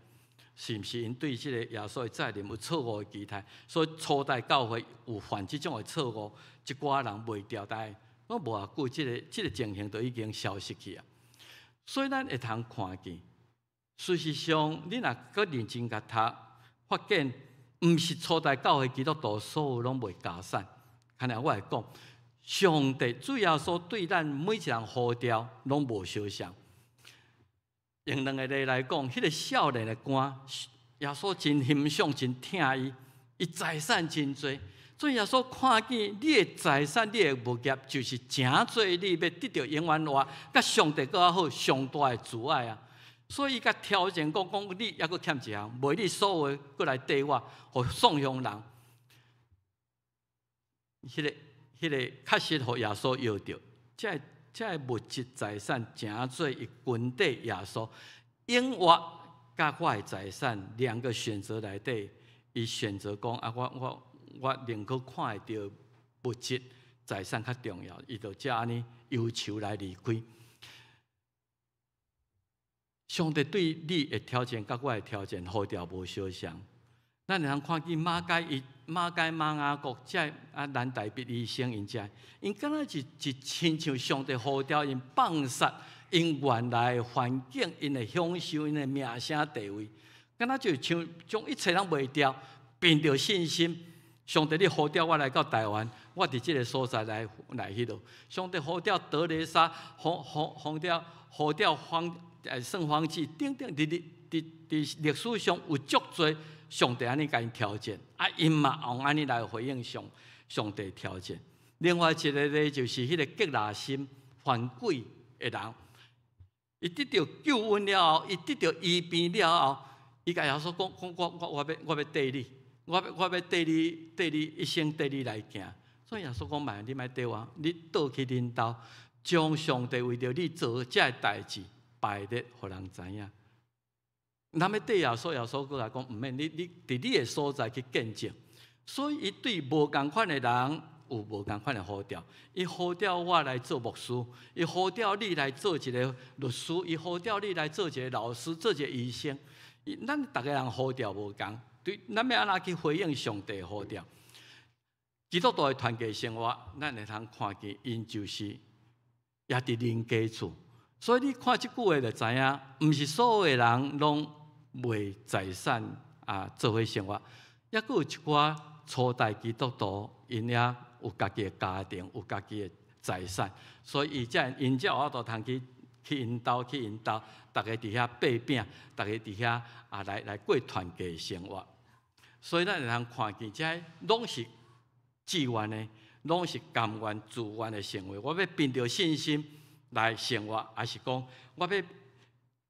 是毋是？𪜶對這個耶穌的再臨有錯誤的期待，所以初代教會有犯這種的錯誤，一寡人賣掉，但是攏無偌久，這个情形就已經消失去啊。所以咱會通看見。事實上，你若閣認真共讀，發現毋是初代教會基督徒所有攏賣家產。可能我會講，上帝主耶穌對咱每一人呼召攏無相像。用兩个例來講，彼个少年的官，耶穌真欣賞、真疼伊，伊財產真濟。所以耶穌看見你的財產、你的物業，就是成做你欲得著永遠活，佮上帝閣較好上大的阻礙啊！所以伊共挑戰講講，你猶閣欠一項，賣你所有的，過來綴我，予宋鄉人。彼個確實予耶穌搖著，這個物質財產誠做伊跟綴耶穌，永活佮我的財產兩個選擇內底，伊選擇講啊，我寧可看會著物質財產較重要，伊就才按呢憂愁來離開。上帝對你的挑戰，佮我的挑戰，呼召無相仝。咱會通看見馬偕伊馬偕馬雅各這啊，蘭大筆醫生𪜶遮，𪜶敢若是親像上帝呼召𪜶放殺𪜶原來的環境，𪜶的享受，𪜶的名聲地位，敢若就像將一切攏賣掉，憑著信心。上帝，你呼召我來到台灣，我佇這个所在來彼落。上帝呼召德蕾莎，呼召聖方濟等等，佇歷史上有足濟上帝按呢共𪜶挑戰，啊，𪜶嘛用按呢來回應上帝挑戰。另外一个咧，就是彼个革拉森犯鬼的人，伊得著救恩了後，伊得著醫病了後，伊共耶穌講講我要綴你。我要綴你一生綴你來行，所以耶穌講莫，你莫綴我，你倒去恁兜，將上帝為著你做這个代誌擺列，予人知影。咱欲綴耶穌，耶穌閣來講，毋免，你佇你的所在去見證。所以伊對無仝款的人有無仝款的呼召，伊呼召我來做牧師，伊呼召你來做一个律師，伊呼召你來做一个老師，做一个醫生。咱逐个人呼召無仝。對，咱欲按怎去回應上帝呼召？基督徒的團契生活，咱會通看見，𪜶就是也佇恁家厝。所以你看這句話就知影，毋是所有的人攏賣財產啊做伙生活，猶閣有一寡初代基督徒，𪜶也有家己的家庭，有家己的財產，所以伊才𪜶才有法度通去𪜶兜去𪜶兜，逐家佇遐擘餅，逐家佇遐啊來過團契生活。所以咱會通看見，這攏是志願的，攏是甘願自願的行為。我欲憑著信心來生活，抑是講我欲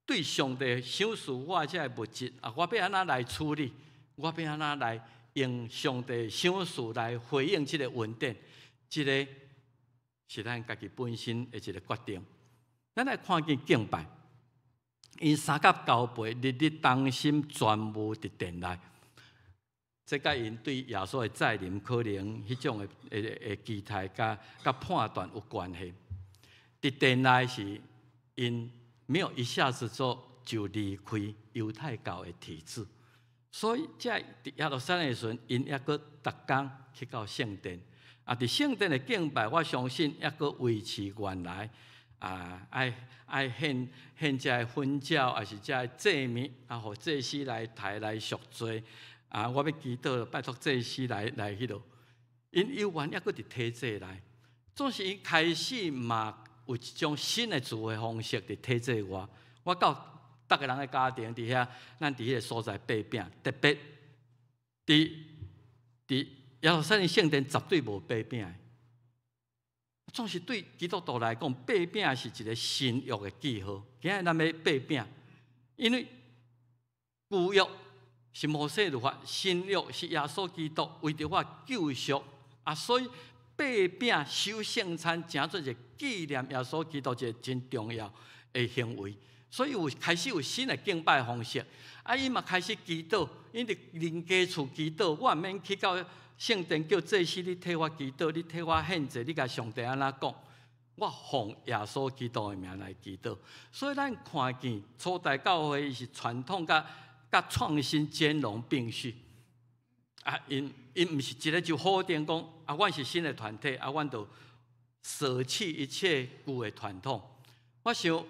對上帝賞賜我這个物質啊，我欲按怎來處理？我欲按怎來用上帝賞賜來回應這个恩典？這个是咱家己本身的一个決定。咱來看見敬拜，𪜶相佮交陪，日日同心，全無佇殿內。這佮𪜶對耶穌的再臨可能彼種的期待佮判斷有關係。佇殿內是𪜶沒有一下子就離開猶太教的體制，所以這佇耶路撒冷的時陣，𪜶猶閣逐工去到聖殿。啊，佇聖殿的敬拜，我相信猶閣維持原來啊，愛獻這个熏酒，抑是這个祭物，啊，予祭司來抬來贖罪。啊！我欲祈禱，拜託祭司來彼落。𪜶猶原猶閣佇體制內，總是𪜶開始嘛有一種新的聚會方式佇體制外。我到逐个人的家庭佇遐，咱佇彼个所在擘餅，特別佇耶路撒冷聖殿絕對無擘餅的。總是對基督徒來講，擘餅是一个新約的記號。今日咱欲擘餅，因為舊約是摩西律法，新約是耶穌基督為著我救贖啊，所以擘餅守聖餐，誠做一个紀念耶穌基督一个真重要的行為。所以有開始有新的敬拜方式，啊，𪜶嘛開始祈禱，𪜶佇恁家厝祈禱，我毋免去到聖殿叫祭司你替我祈禱，你替我獻祭，你共上帝按怎講？我奉耶穌基督的名來祈禱。所以咱看見初代教會是傳統佮創新兼容並蓄，啊，𪜶毋是一个就否定講，啊，阮是新的團體，啊，阮就捨棄一切舊的傳統。我想，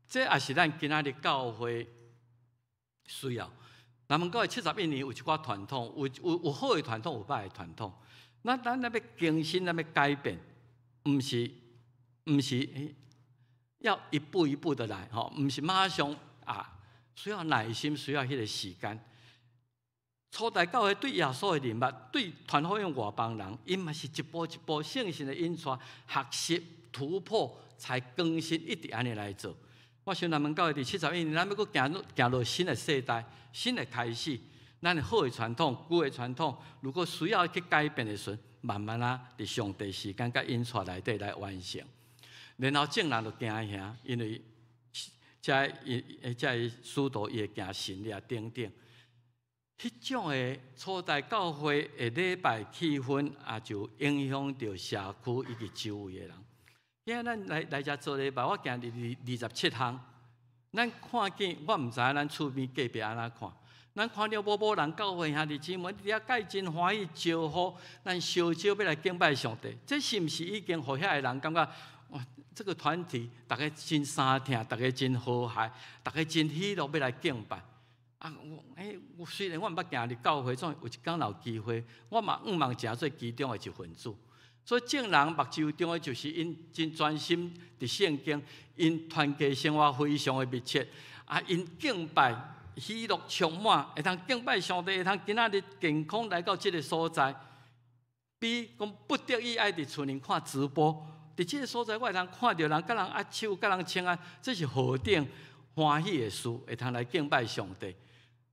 這也是咱今仔日教會需要。南門教會71年有一寡傳統，有好的傳統，有歹的傳統。咱欲更新，咱欲改變，毋是要一步一步的來，吼，毋是馬上啊。需要耐心，需要彼个時間。初代教會對耶穌的認捌，對傳福音外邦人，𪜶嘛是一步一步聖神的引帶，學習突破，才更新，一直按呢來做。我想咱們教會佇71年，咱欲閣行行落新的世代，新的開始。咱的好的傳統、舊的傳統，如果需要去改變的時陣，慢慢仔，佇上帝時間佮引帶內底來完成。然後眾人就驚嚇，因為這伊這使徒伊會行神蹟等等。彼種的初代教會的禮拜氣氛，也就影響著社區以及周圍的人。今仔咱來來遮做禮拜，我行佇27巷，咱看見，我毋知影咱厝邊隔壁按怎看。咱看著某某人教會兄弟姊妹佇遐蓋真歡喜招呼，咱小少欲來敬拜上帝，這是毋是已經予遐个人感覺哇？這個團體逐家真相疼，逐家真和諧，逐家真喜樂欲來敬拜。啊，我欸，雖然我毋捌行入教會，總有一工若有機會，我嘛向望成做其中的一份子。所以眾人目睭中的就是𪜶真專心佇聖經，𪜶團契生活非常的密切，啊，𪜶敬拜喜樂充滿，會通敬拜上帝，會通今仔日健康來到這个所在，比講不得已愛佇厝裡看直播，佇這个所在我會通看著人，佮人握手，佮人請安，這是何等歡喜的事，會通來敬拜上帝。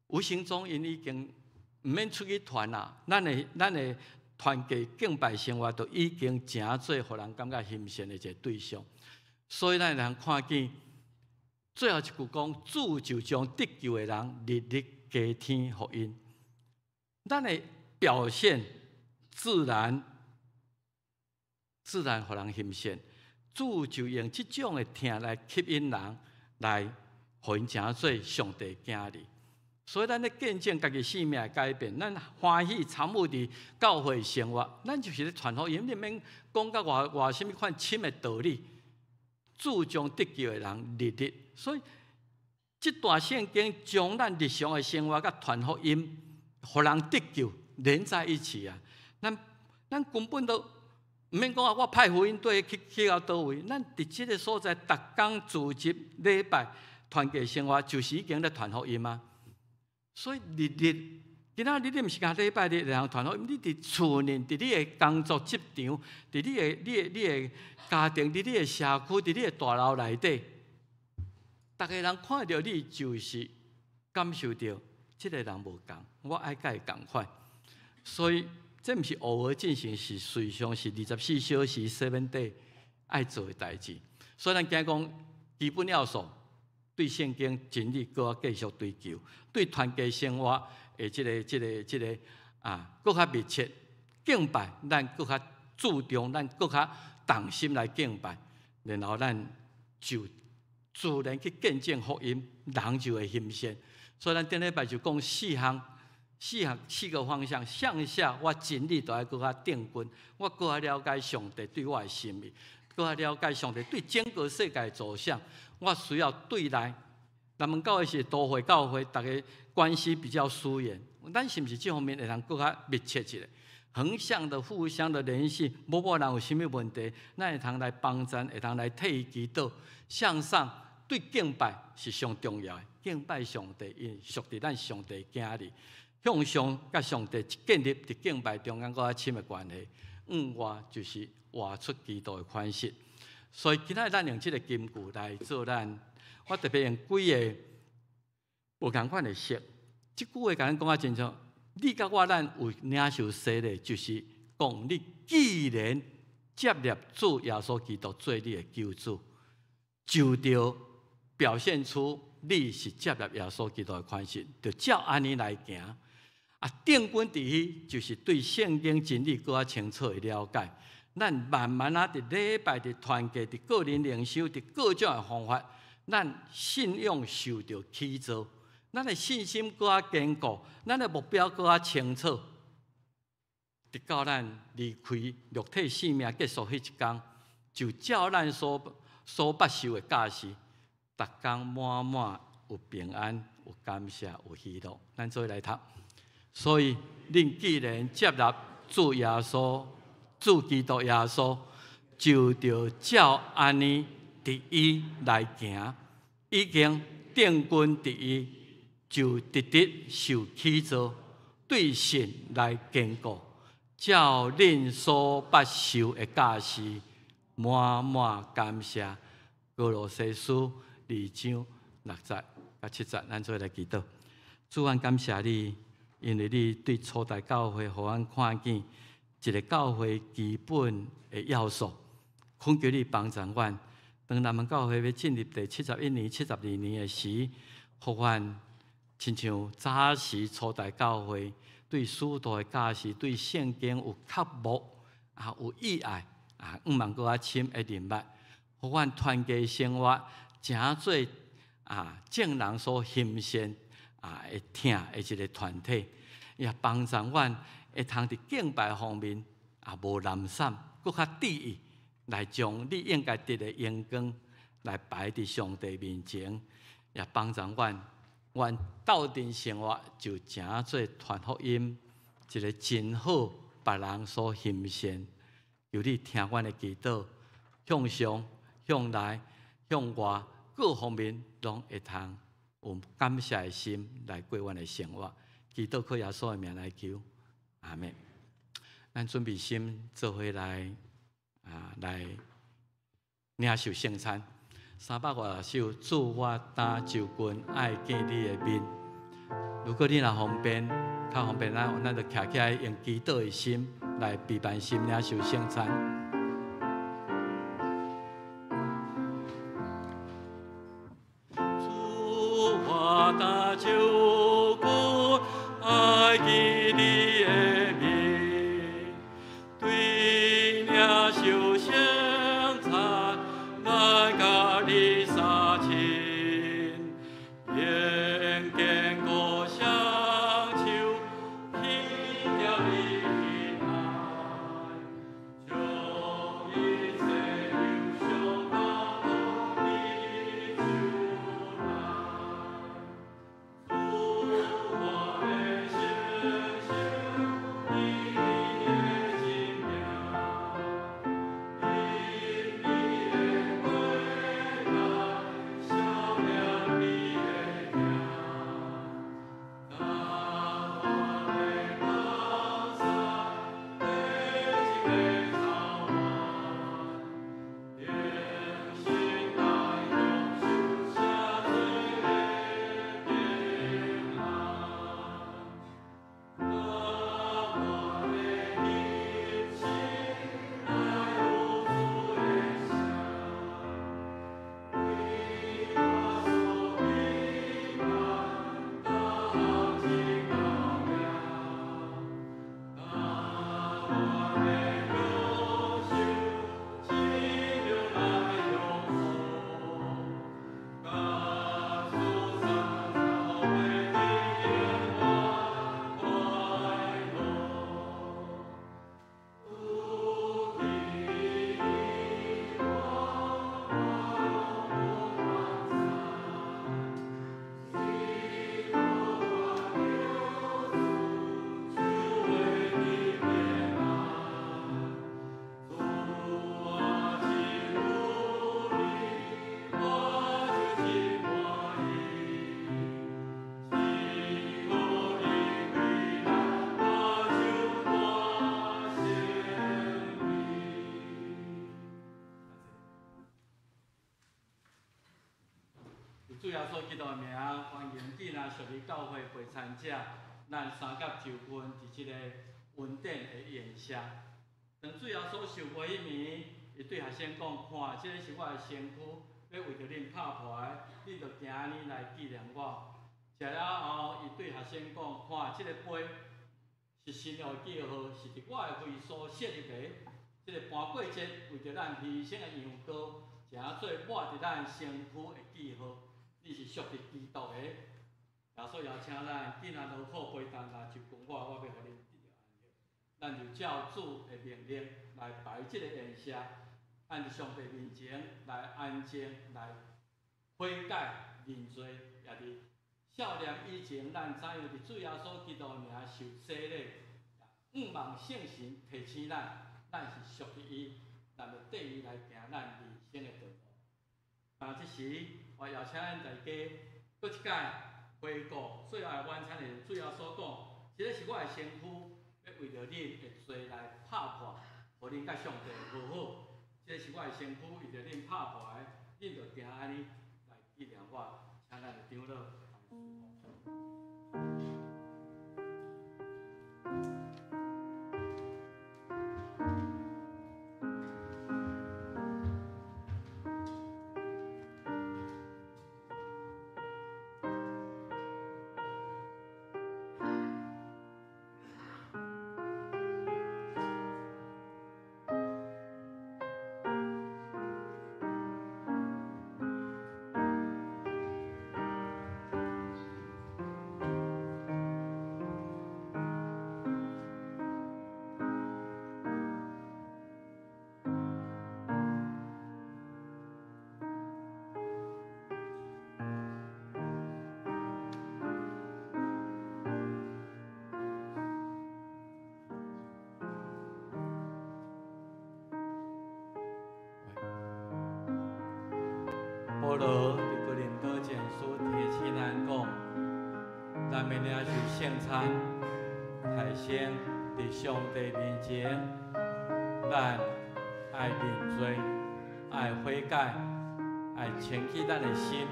無形中𪜶已經毋免出去傳啦，咱的團契敬拜生活都已經成做予人感覺欣羨的一个對象。所以咱會通看見，最後一句講，主就將得救的人日日加添予𪜶。咱的表現自然自然予人欣羨，主就用這種的疼來吸引人來，予𪜶成做上帝囝兒。所以咱咧見證家己生命的改變，咱歡喜參與佇教會生活，咱就是咧傳福音，你免講甲偌偌啥物款深的道理。主將得救的人日日，所以這段聖經將咱日常的生活佮傳福音，予人得救連在一起啊！咱根本都毋免講啊！我派福音隊去到佗位，咱佇這个所在，逐工聚集禮拜團契生活，就是已經咧傳福音啊！所以日日，今仔日你毋是干焦禮拜日會通傳福音，你佇厝內，佇你的工作職場，佇你的家庭，佇你的社區，佇你的大樓內底，逐个人看著你，就是感受著這个人無仝，我愛佮伊仝款。所以這毋是偶爾進行，是隨常是24小時 7 day 愛做的代誌。所以咱今講基本要素，對聖經真理閣較繼續追求，對團契生活的這个啊，閣較密切敬拜，咱閣較注重，咱閣較動心來敬拜，然後咱就自然去見證福音，人就會欣羨。所以咱頂禮拜就講四項，四項四個方向，向下我真理都愛閣較定根，我閣較了解上帝對我的心意，閣較了解上帝對整個世界的走向。我需要對內，咱們教會是都會教會，逐家關係比較疏遠，咱是毋是這方面會通閣較密切一下？橫向的、互相的聯繫，某某人有啥物問題，咱會通來幫贊，會通來替伊祈禱。向上對敬拜是上重要的，敬拜上帝，因屬佇咱上帝囝兒。向上佮上帝建立佇敬拜中間閣較親的關係，向外就是活出基督的款式。所以今仔咱用這个金句來做咱，我特別用幾个無仝款的色。這句話共咱講甲清楚，你佮我咱有領受洗禮，就是講你既然接納主耶穌基督做你的救主，就著表現出你是接納耶穌基督的款式，就照按呢來行。啊，定根佇彼就是對聖經真理閣較清楚的了解。咱慢慢仔佇禮拜、佇團契、佇個人靈修、佇各種的方法，咱信仰受著起造，咱的信心閣較堅固，咱的目標閣較清楚。直到咱離開肉體生命結束彼一工，就照咱所捌受的教示，逐工滿滿有平安、有感謝、有喜樂。咱做伙來讀。所以，恁既然接納主耶穌、主基督耶穌，就著照按呢佇伊來行，已經定根佇伊，就直直受起造，對信來堅固，照恁所捌受的教示，滿滿感謝。歌羅西書二章六節佮七節，咱做伙來祈禱。主，阮感謝你，因為你對初代教會，予阮看見一个教會基本的要素。懇求你幫助阮，當咱們教會欲進入第71年、72年的時，予阮親像早時初代教會對使徒的教示、對聖經有渴慕啊，有意愛啊，向望閣較深的認捌，予阮團契生活，成做啊眾人所欣羨啊會疼的一个團體，也幫助阮會通佇敬拜方面啊無懶散，閣較致意來將你應該得的榮光來擺佇上帝面前，也幫助阮，阮鬥陣生活就成做傳福音一个真好，別人所欣羨。求你聽阮的祈禱，向上、向內、向外各方面攏會通有感謝的心來過阮的生活。祈禱靠耶穌的名來求，阿們。咱準備心做伙來啊，來領受聖餐。350首，主我擔就近愛見你的面。如果你若方便，較方便咱，咱就徛起來用祈禱的心來備辦心領受聖餐。主我擔就近愛見你的面，對領受聖餐來佮你相親，用堅固雙手牽著你的愛，將一切憂傷交託你手內。主我的星星，你的真名，因你的過難，消滅你的疼，當我的江山第一个草原，用心來享受赦罪的平安。當我的一生來有主的聲，為我所美滿，當這到命。當我的憂愁，只有來享受，甲主三做伙的永遠快樂。除去你我，我攏無煩煩。只我求主為你平安，主啊，只有你，我就真滿意。只有你歸來，我就大勝利。主耶穌基督的名，歡迎囝仔屬靈教會陪餐者，咱三甲就近佇這个恩典的宴席。當主耶穌受苦彼暝，伊對學生講：看，這个是我的身軀，欲為著恁拍破的，恁著行按呢來紀念我。食了後，伊對學生講：看，這个杯是新約的記號，是佇我的血所設立的。這个盤過節為著咱犧牲的羊羔，成做抹佇咱身軀的記號。你是屬佇基督的，耶穌邀請咱，囝仔勞苦背擔來就近我，我欲予恁得著安息。咱就照主的命令來擺這个宴席，按佇上帝面前來安靜來悔改認罪，也佇少年以前，咱怎樣佇主耶穌基督的名受洗禮，向望聖神提醒咱，咱是屬佇伊，咱欲綴伊來行咱人生的道路。啊，這時我邀請咱大家閣一擺回顧最後的晚餐的時陣，主耶穌講：這个是我的身軀，欲為著恁的罪來拍破，予恁佮上帝和好。這个是我的身軀，為著恁拍破的，恁著行按呢來紀念我，請咱的長老。保羅佇哥林多前書提醒咱講，咱欲領受聖餐，提升佇上帝面前，咱愛認罪，愛悔改，愛清潔咱的心，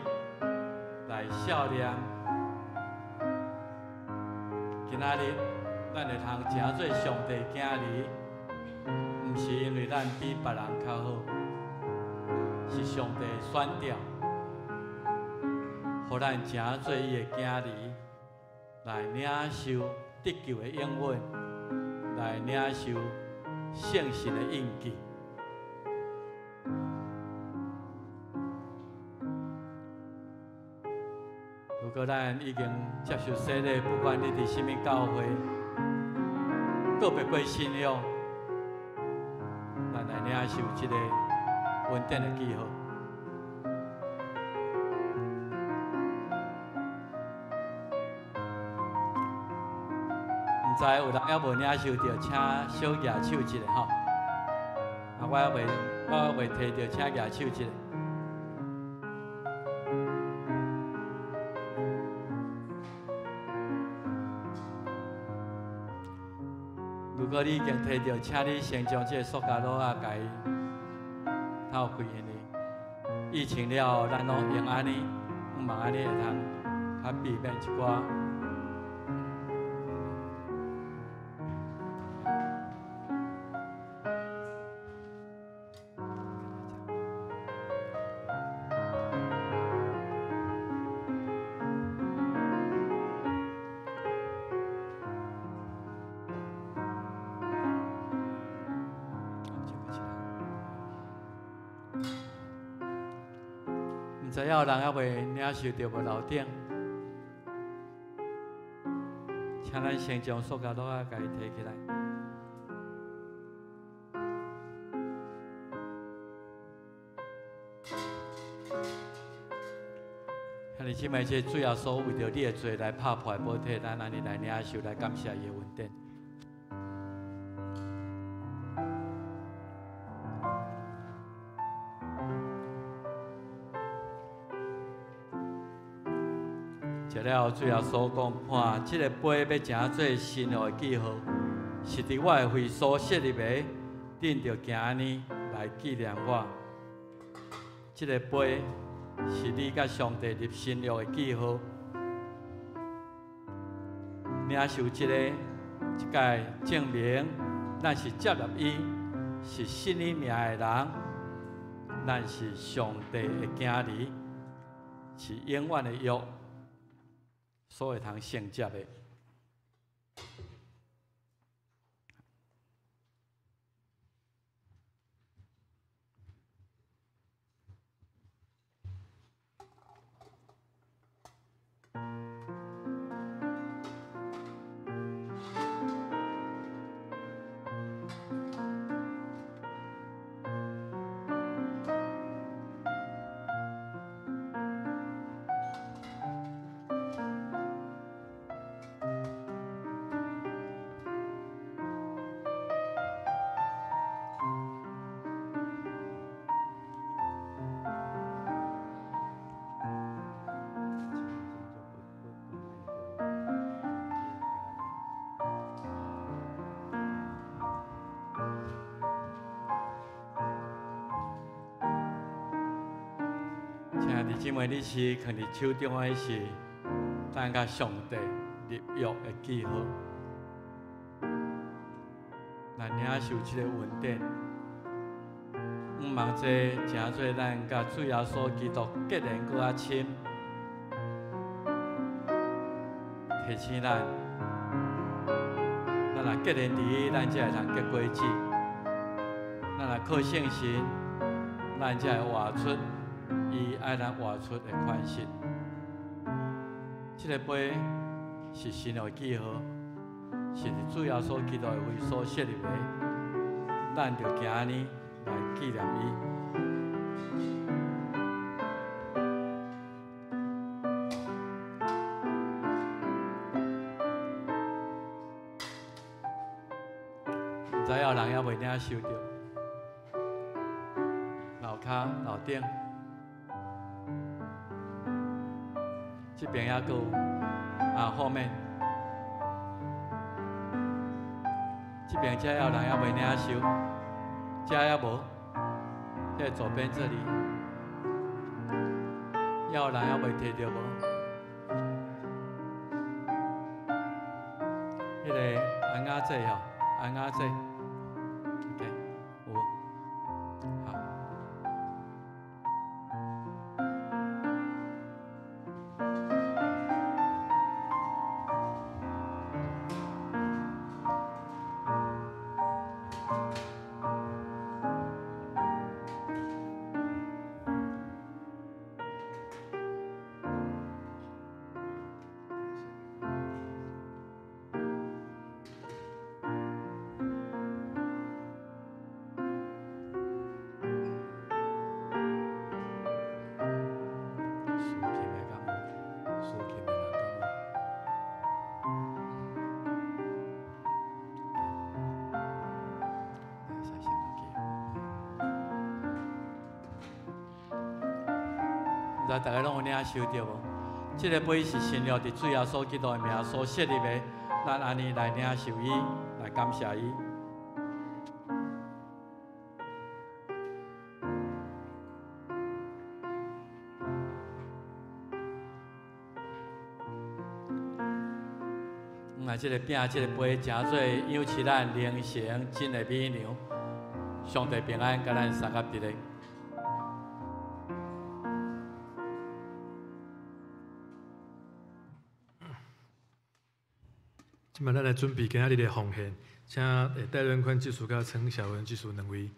來數念。今仔日咱會通成做上帝囝兒，毋是因為咱比別人較好。是上帝選召，予咱成做伊的囝兒，來領受得救的應允，來領受聖神的印記。如果咱已經接受洗禮，不管你佇啥物教會，告別過信仰，咱來領受這个恩典的記號。毋知有人猶無領受著，請小舉手一下吼。啊，我猶未提著，請舉手一下。如果你已經提著，請你先將這个塑膠袋仔共伊透開，因為疫情了後，咱攏用按呢，希望按呢會通較避免一寡。毋知影有人猶未領受著無？樓頂，請咱先將塑膠袋仔共伊提起來。兄弟姊妹，這主耶穌為著你的罪來拍破的寶體，咱按呢來領受，來感謝伊的恩典。食了後，主耶穌講：看，這个杯欲成做新約的記號，是佇我的血所設立的，恁著行按呢來紀念我。這个杯是你佮上帝立新約的記號。領受這个，這個證明咱是接納伊，是信伊名的人，咱是上帝的囝兒，是永遠的約。所會通承接的。兄弟姊妹，你是囥佇手中的是咱佮上帝立約的記號。咱領受這個恩典，毋望這成做咱佮主耶穌基督結連閣較深，提醒咱，咱若結連佇伊，咱才會通結果子；咱若靠聖神，咱才會活出伊愛咱活出的款式。這个杯是新約記號，是佇主耶穌基督的位所設立的，咱就行按呢來紀念伊。毋知有人猶未領受著？樓跤、樓頂，這邊猶閣有，啊，後面，這邊遮有人猶未領受，遮猶無，在左邊這裡，猶有人猶未提著無？彼个安雅姐吼，安雅姐，OK，有，好。蘇琴的敢有？蘇琴的人敢有？會使先落去。毋知大家攏有領受著無？這个杯是新約佇主耶穌基督的名所設立的，咱按呢來領受伊，來感謝伊。啊，這个餅，這个杯，成做養飼咱靈性真的美糧。上帝平安，佮咱相佮佇咧。
這擺咱來準備今仔日的奉獻，請戴倫寬執事佮陳小文執事兩位。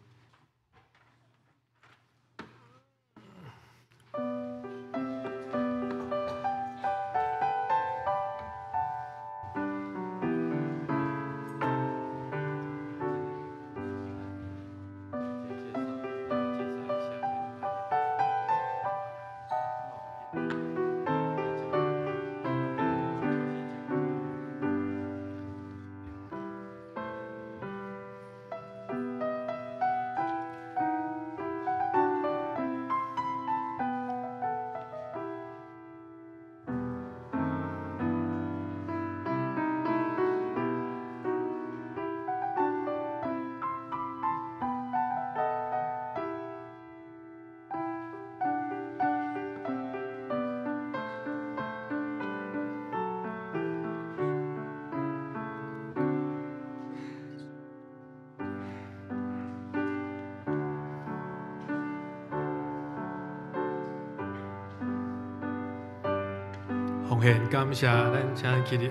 奉獻感謝，咱請起立。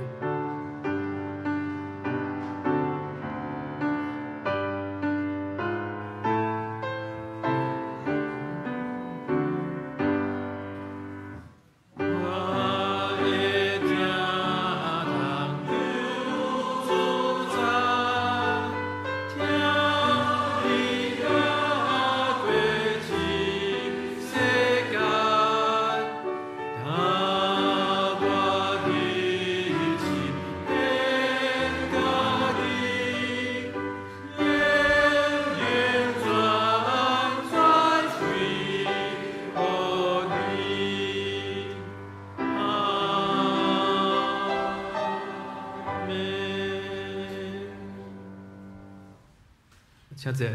請坐。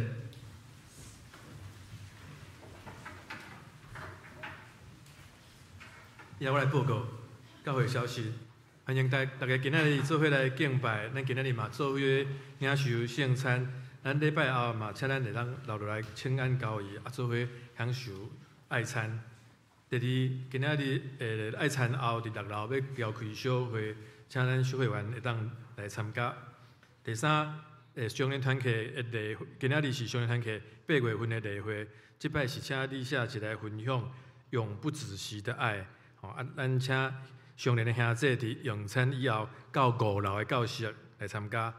以下我來報告教會消息，歡迎大家今仔日做伙來敬拜。咱今仔日嘛做伙領受聖餐。咱禮拜後嘛，請咱會當留落來請安交誼，啊，做伙享受愛餐。第二，今仔日愛餐後，佇6樓欲召開小會，請咱小會員會當來參加。第三，少年團契的例會，今仔日是少年團契8月份的例會，這擺是請李夏一來分享永不止息的愛。吼，啊，咱請少年的兄弟佇用餐以後到5樓的教室來參加。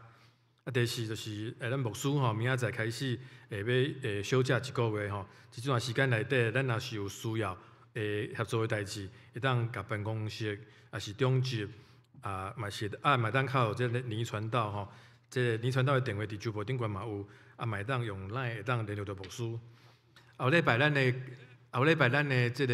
啊，第四就是咱牧師吼，明仔載開始會欲休假一個月吼，這段時間內底，咱若是有需要協助的代誌，會當共辦公室，抑是長執啊，嘛是啊，嘛會當敲這個倪傳道吼，這個倪傳道的電話佇周報頂懸嘛有，啊，嘛會當用 LINE 會當聯絡著牧師。後禮拜咱的這個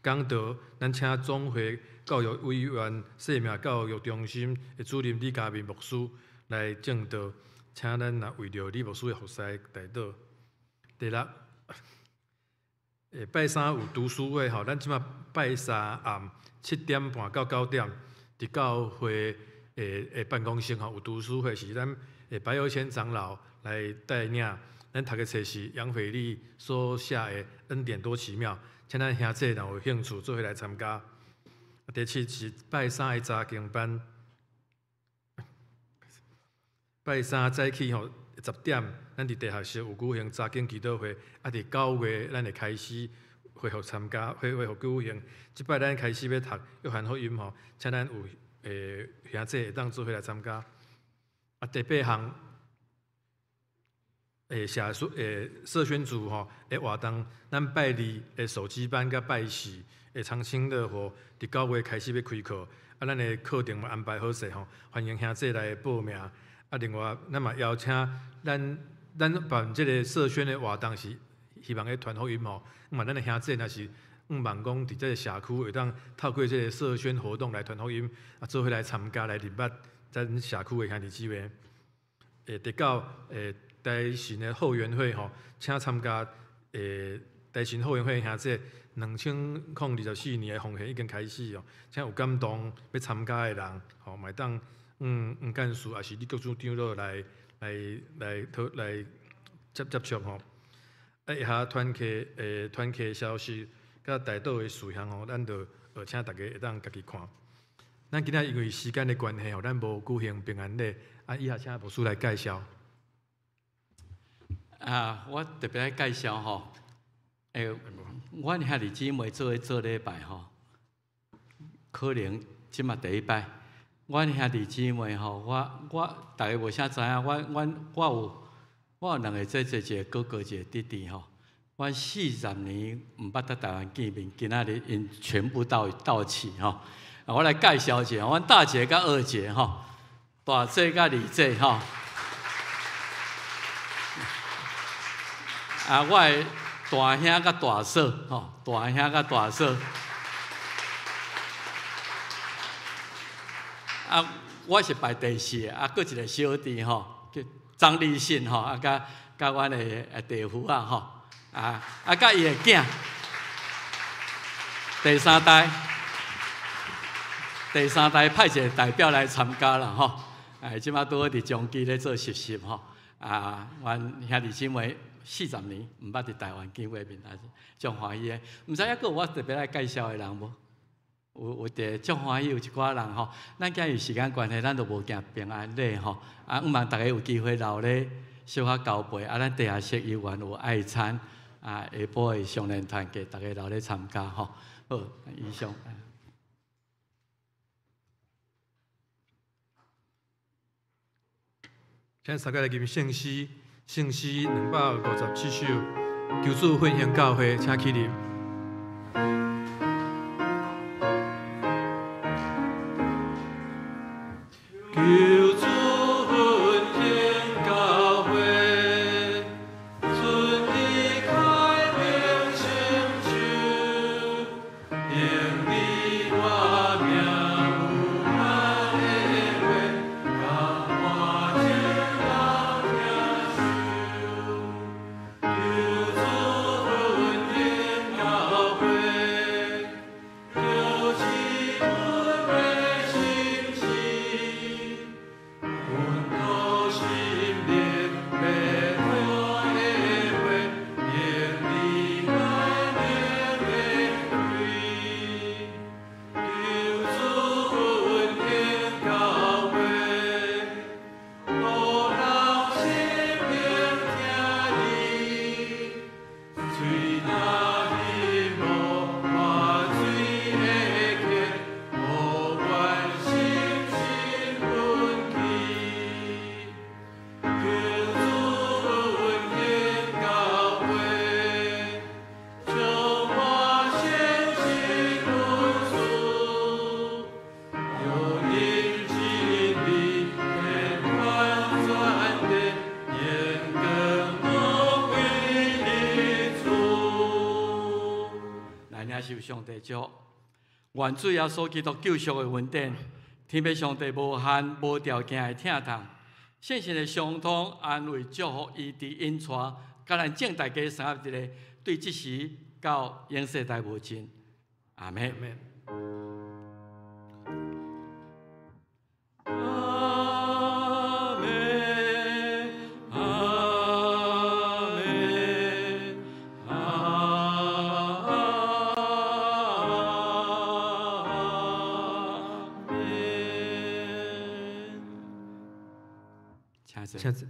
講道，咱請總會教育委員、生命教育中心的主任李嘉明牧師來證道，請咱若為著李牧師的服侍代禱。第六，拜三有讀書會吼，咱這馬拜三暗7點半到9點，佇教會的辦公室吼有讀書會，是咱白有謙長老來帶領。咱讀的冊是楊斐麗所寫的《恩典多奇妙》，請咱兄弟若有興趣，做伙來參加。第七是拜三的查經班，拜三早起吼10點，咱佇地下室有舉行查經祈禱會，啊，佇9月咱會開始恢復參加，恢復舉行。這擺咱開始欲讀約翰福音吼，請咱有兄弟會當做伙來參加。啊，第八項。社宣組吼的活動，咱拜二的手機班佮拜四的長青樂活，佇9月開始欲開課，啊，咱的課程嘛安排好勢吼，歡迎兄弟來報名。啊，另外咱嘛邀請咱辦這个社宣的活動是希望咧傳福音吼，嘛咱的兄弟若是向望講佇這个社區會當透過這个社宣活動來傳福音，啊，做伙來參加來認捌咱社區的兄弟姊妹。第九，台神的後援會吼，請參加台神後援會兄弟，2024年的奉獻已經開始哦，請有感動欲參加的人吼，嘛會當黃幹事抑是李國主長老來接觸吼。啊，以下團契消息佮代禱的事項吼，咱就請大家會當家己看。咱今仔因為時間的關係吼，咱無舉行平安禮，啊，以下請牧師來介紹。
啊，我特別來介紹吼，阮兄弟姊妹做伙做禮拜吼，可能這馬第一擺。阮兄弟姊妹吼，我逐家無啥知影，我有兩個姐姐，一個哥哥，一個弟弟吼。阮40年毋捌佇台灣見面，今仔日𪜶全部到齊吼。啊，我來介紹一下，阮大姐佮二姐吼，大姐佮二姐吼。啊，我的大兄佮大嫂吼，大兄佮大嫂。啊，我是排第四个，啊，閣一個小弟吼，叫張立信吼，啊，佮阮的弟婦仔吼，啊，啊，佮伊的囝，第三代派一個代表來參加啦吼，哎，這馬拄好佇彰基咧做實習吼，啊，阮兄弟姊妹40年毋捌佇台灣見過面，也是足歡喜的。毋知猶閣有我特別來介紹的人無？有佇足歡喜有一寡人吼，咱今日時間關係，咱就無行平安禮吼。啊，向望逐家有機會留咧小可交陪，啊，咱地下室猶原有愛餐，啊，下晡的少年團契，逐家留咧參加吼。好，以上。
請大家來吟聖詩，聖詩257首，求主奮興教會，請起立。求主奮興教會，春日開明成就，用你我命有咱的話，甘願眾人聽受。求主奮興教會，
祝福。願主耶穌基督救贖的恩典，天父上帝無限無條件的疼痛，聖神的相通安慰祝福醫治引帶，佮咱眾大家相合一个，對這時到永世代無盡。阿們。
阿們。
阿們，阿們，阿們。請坐。
請坐。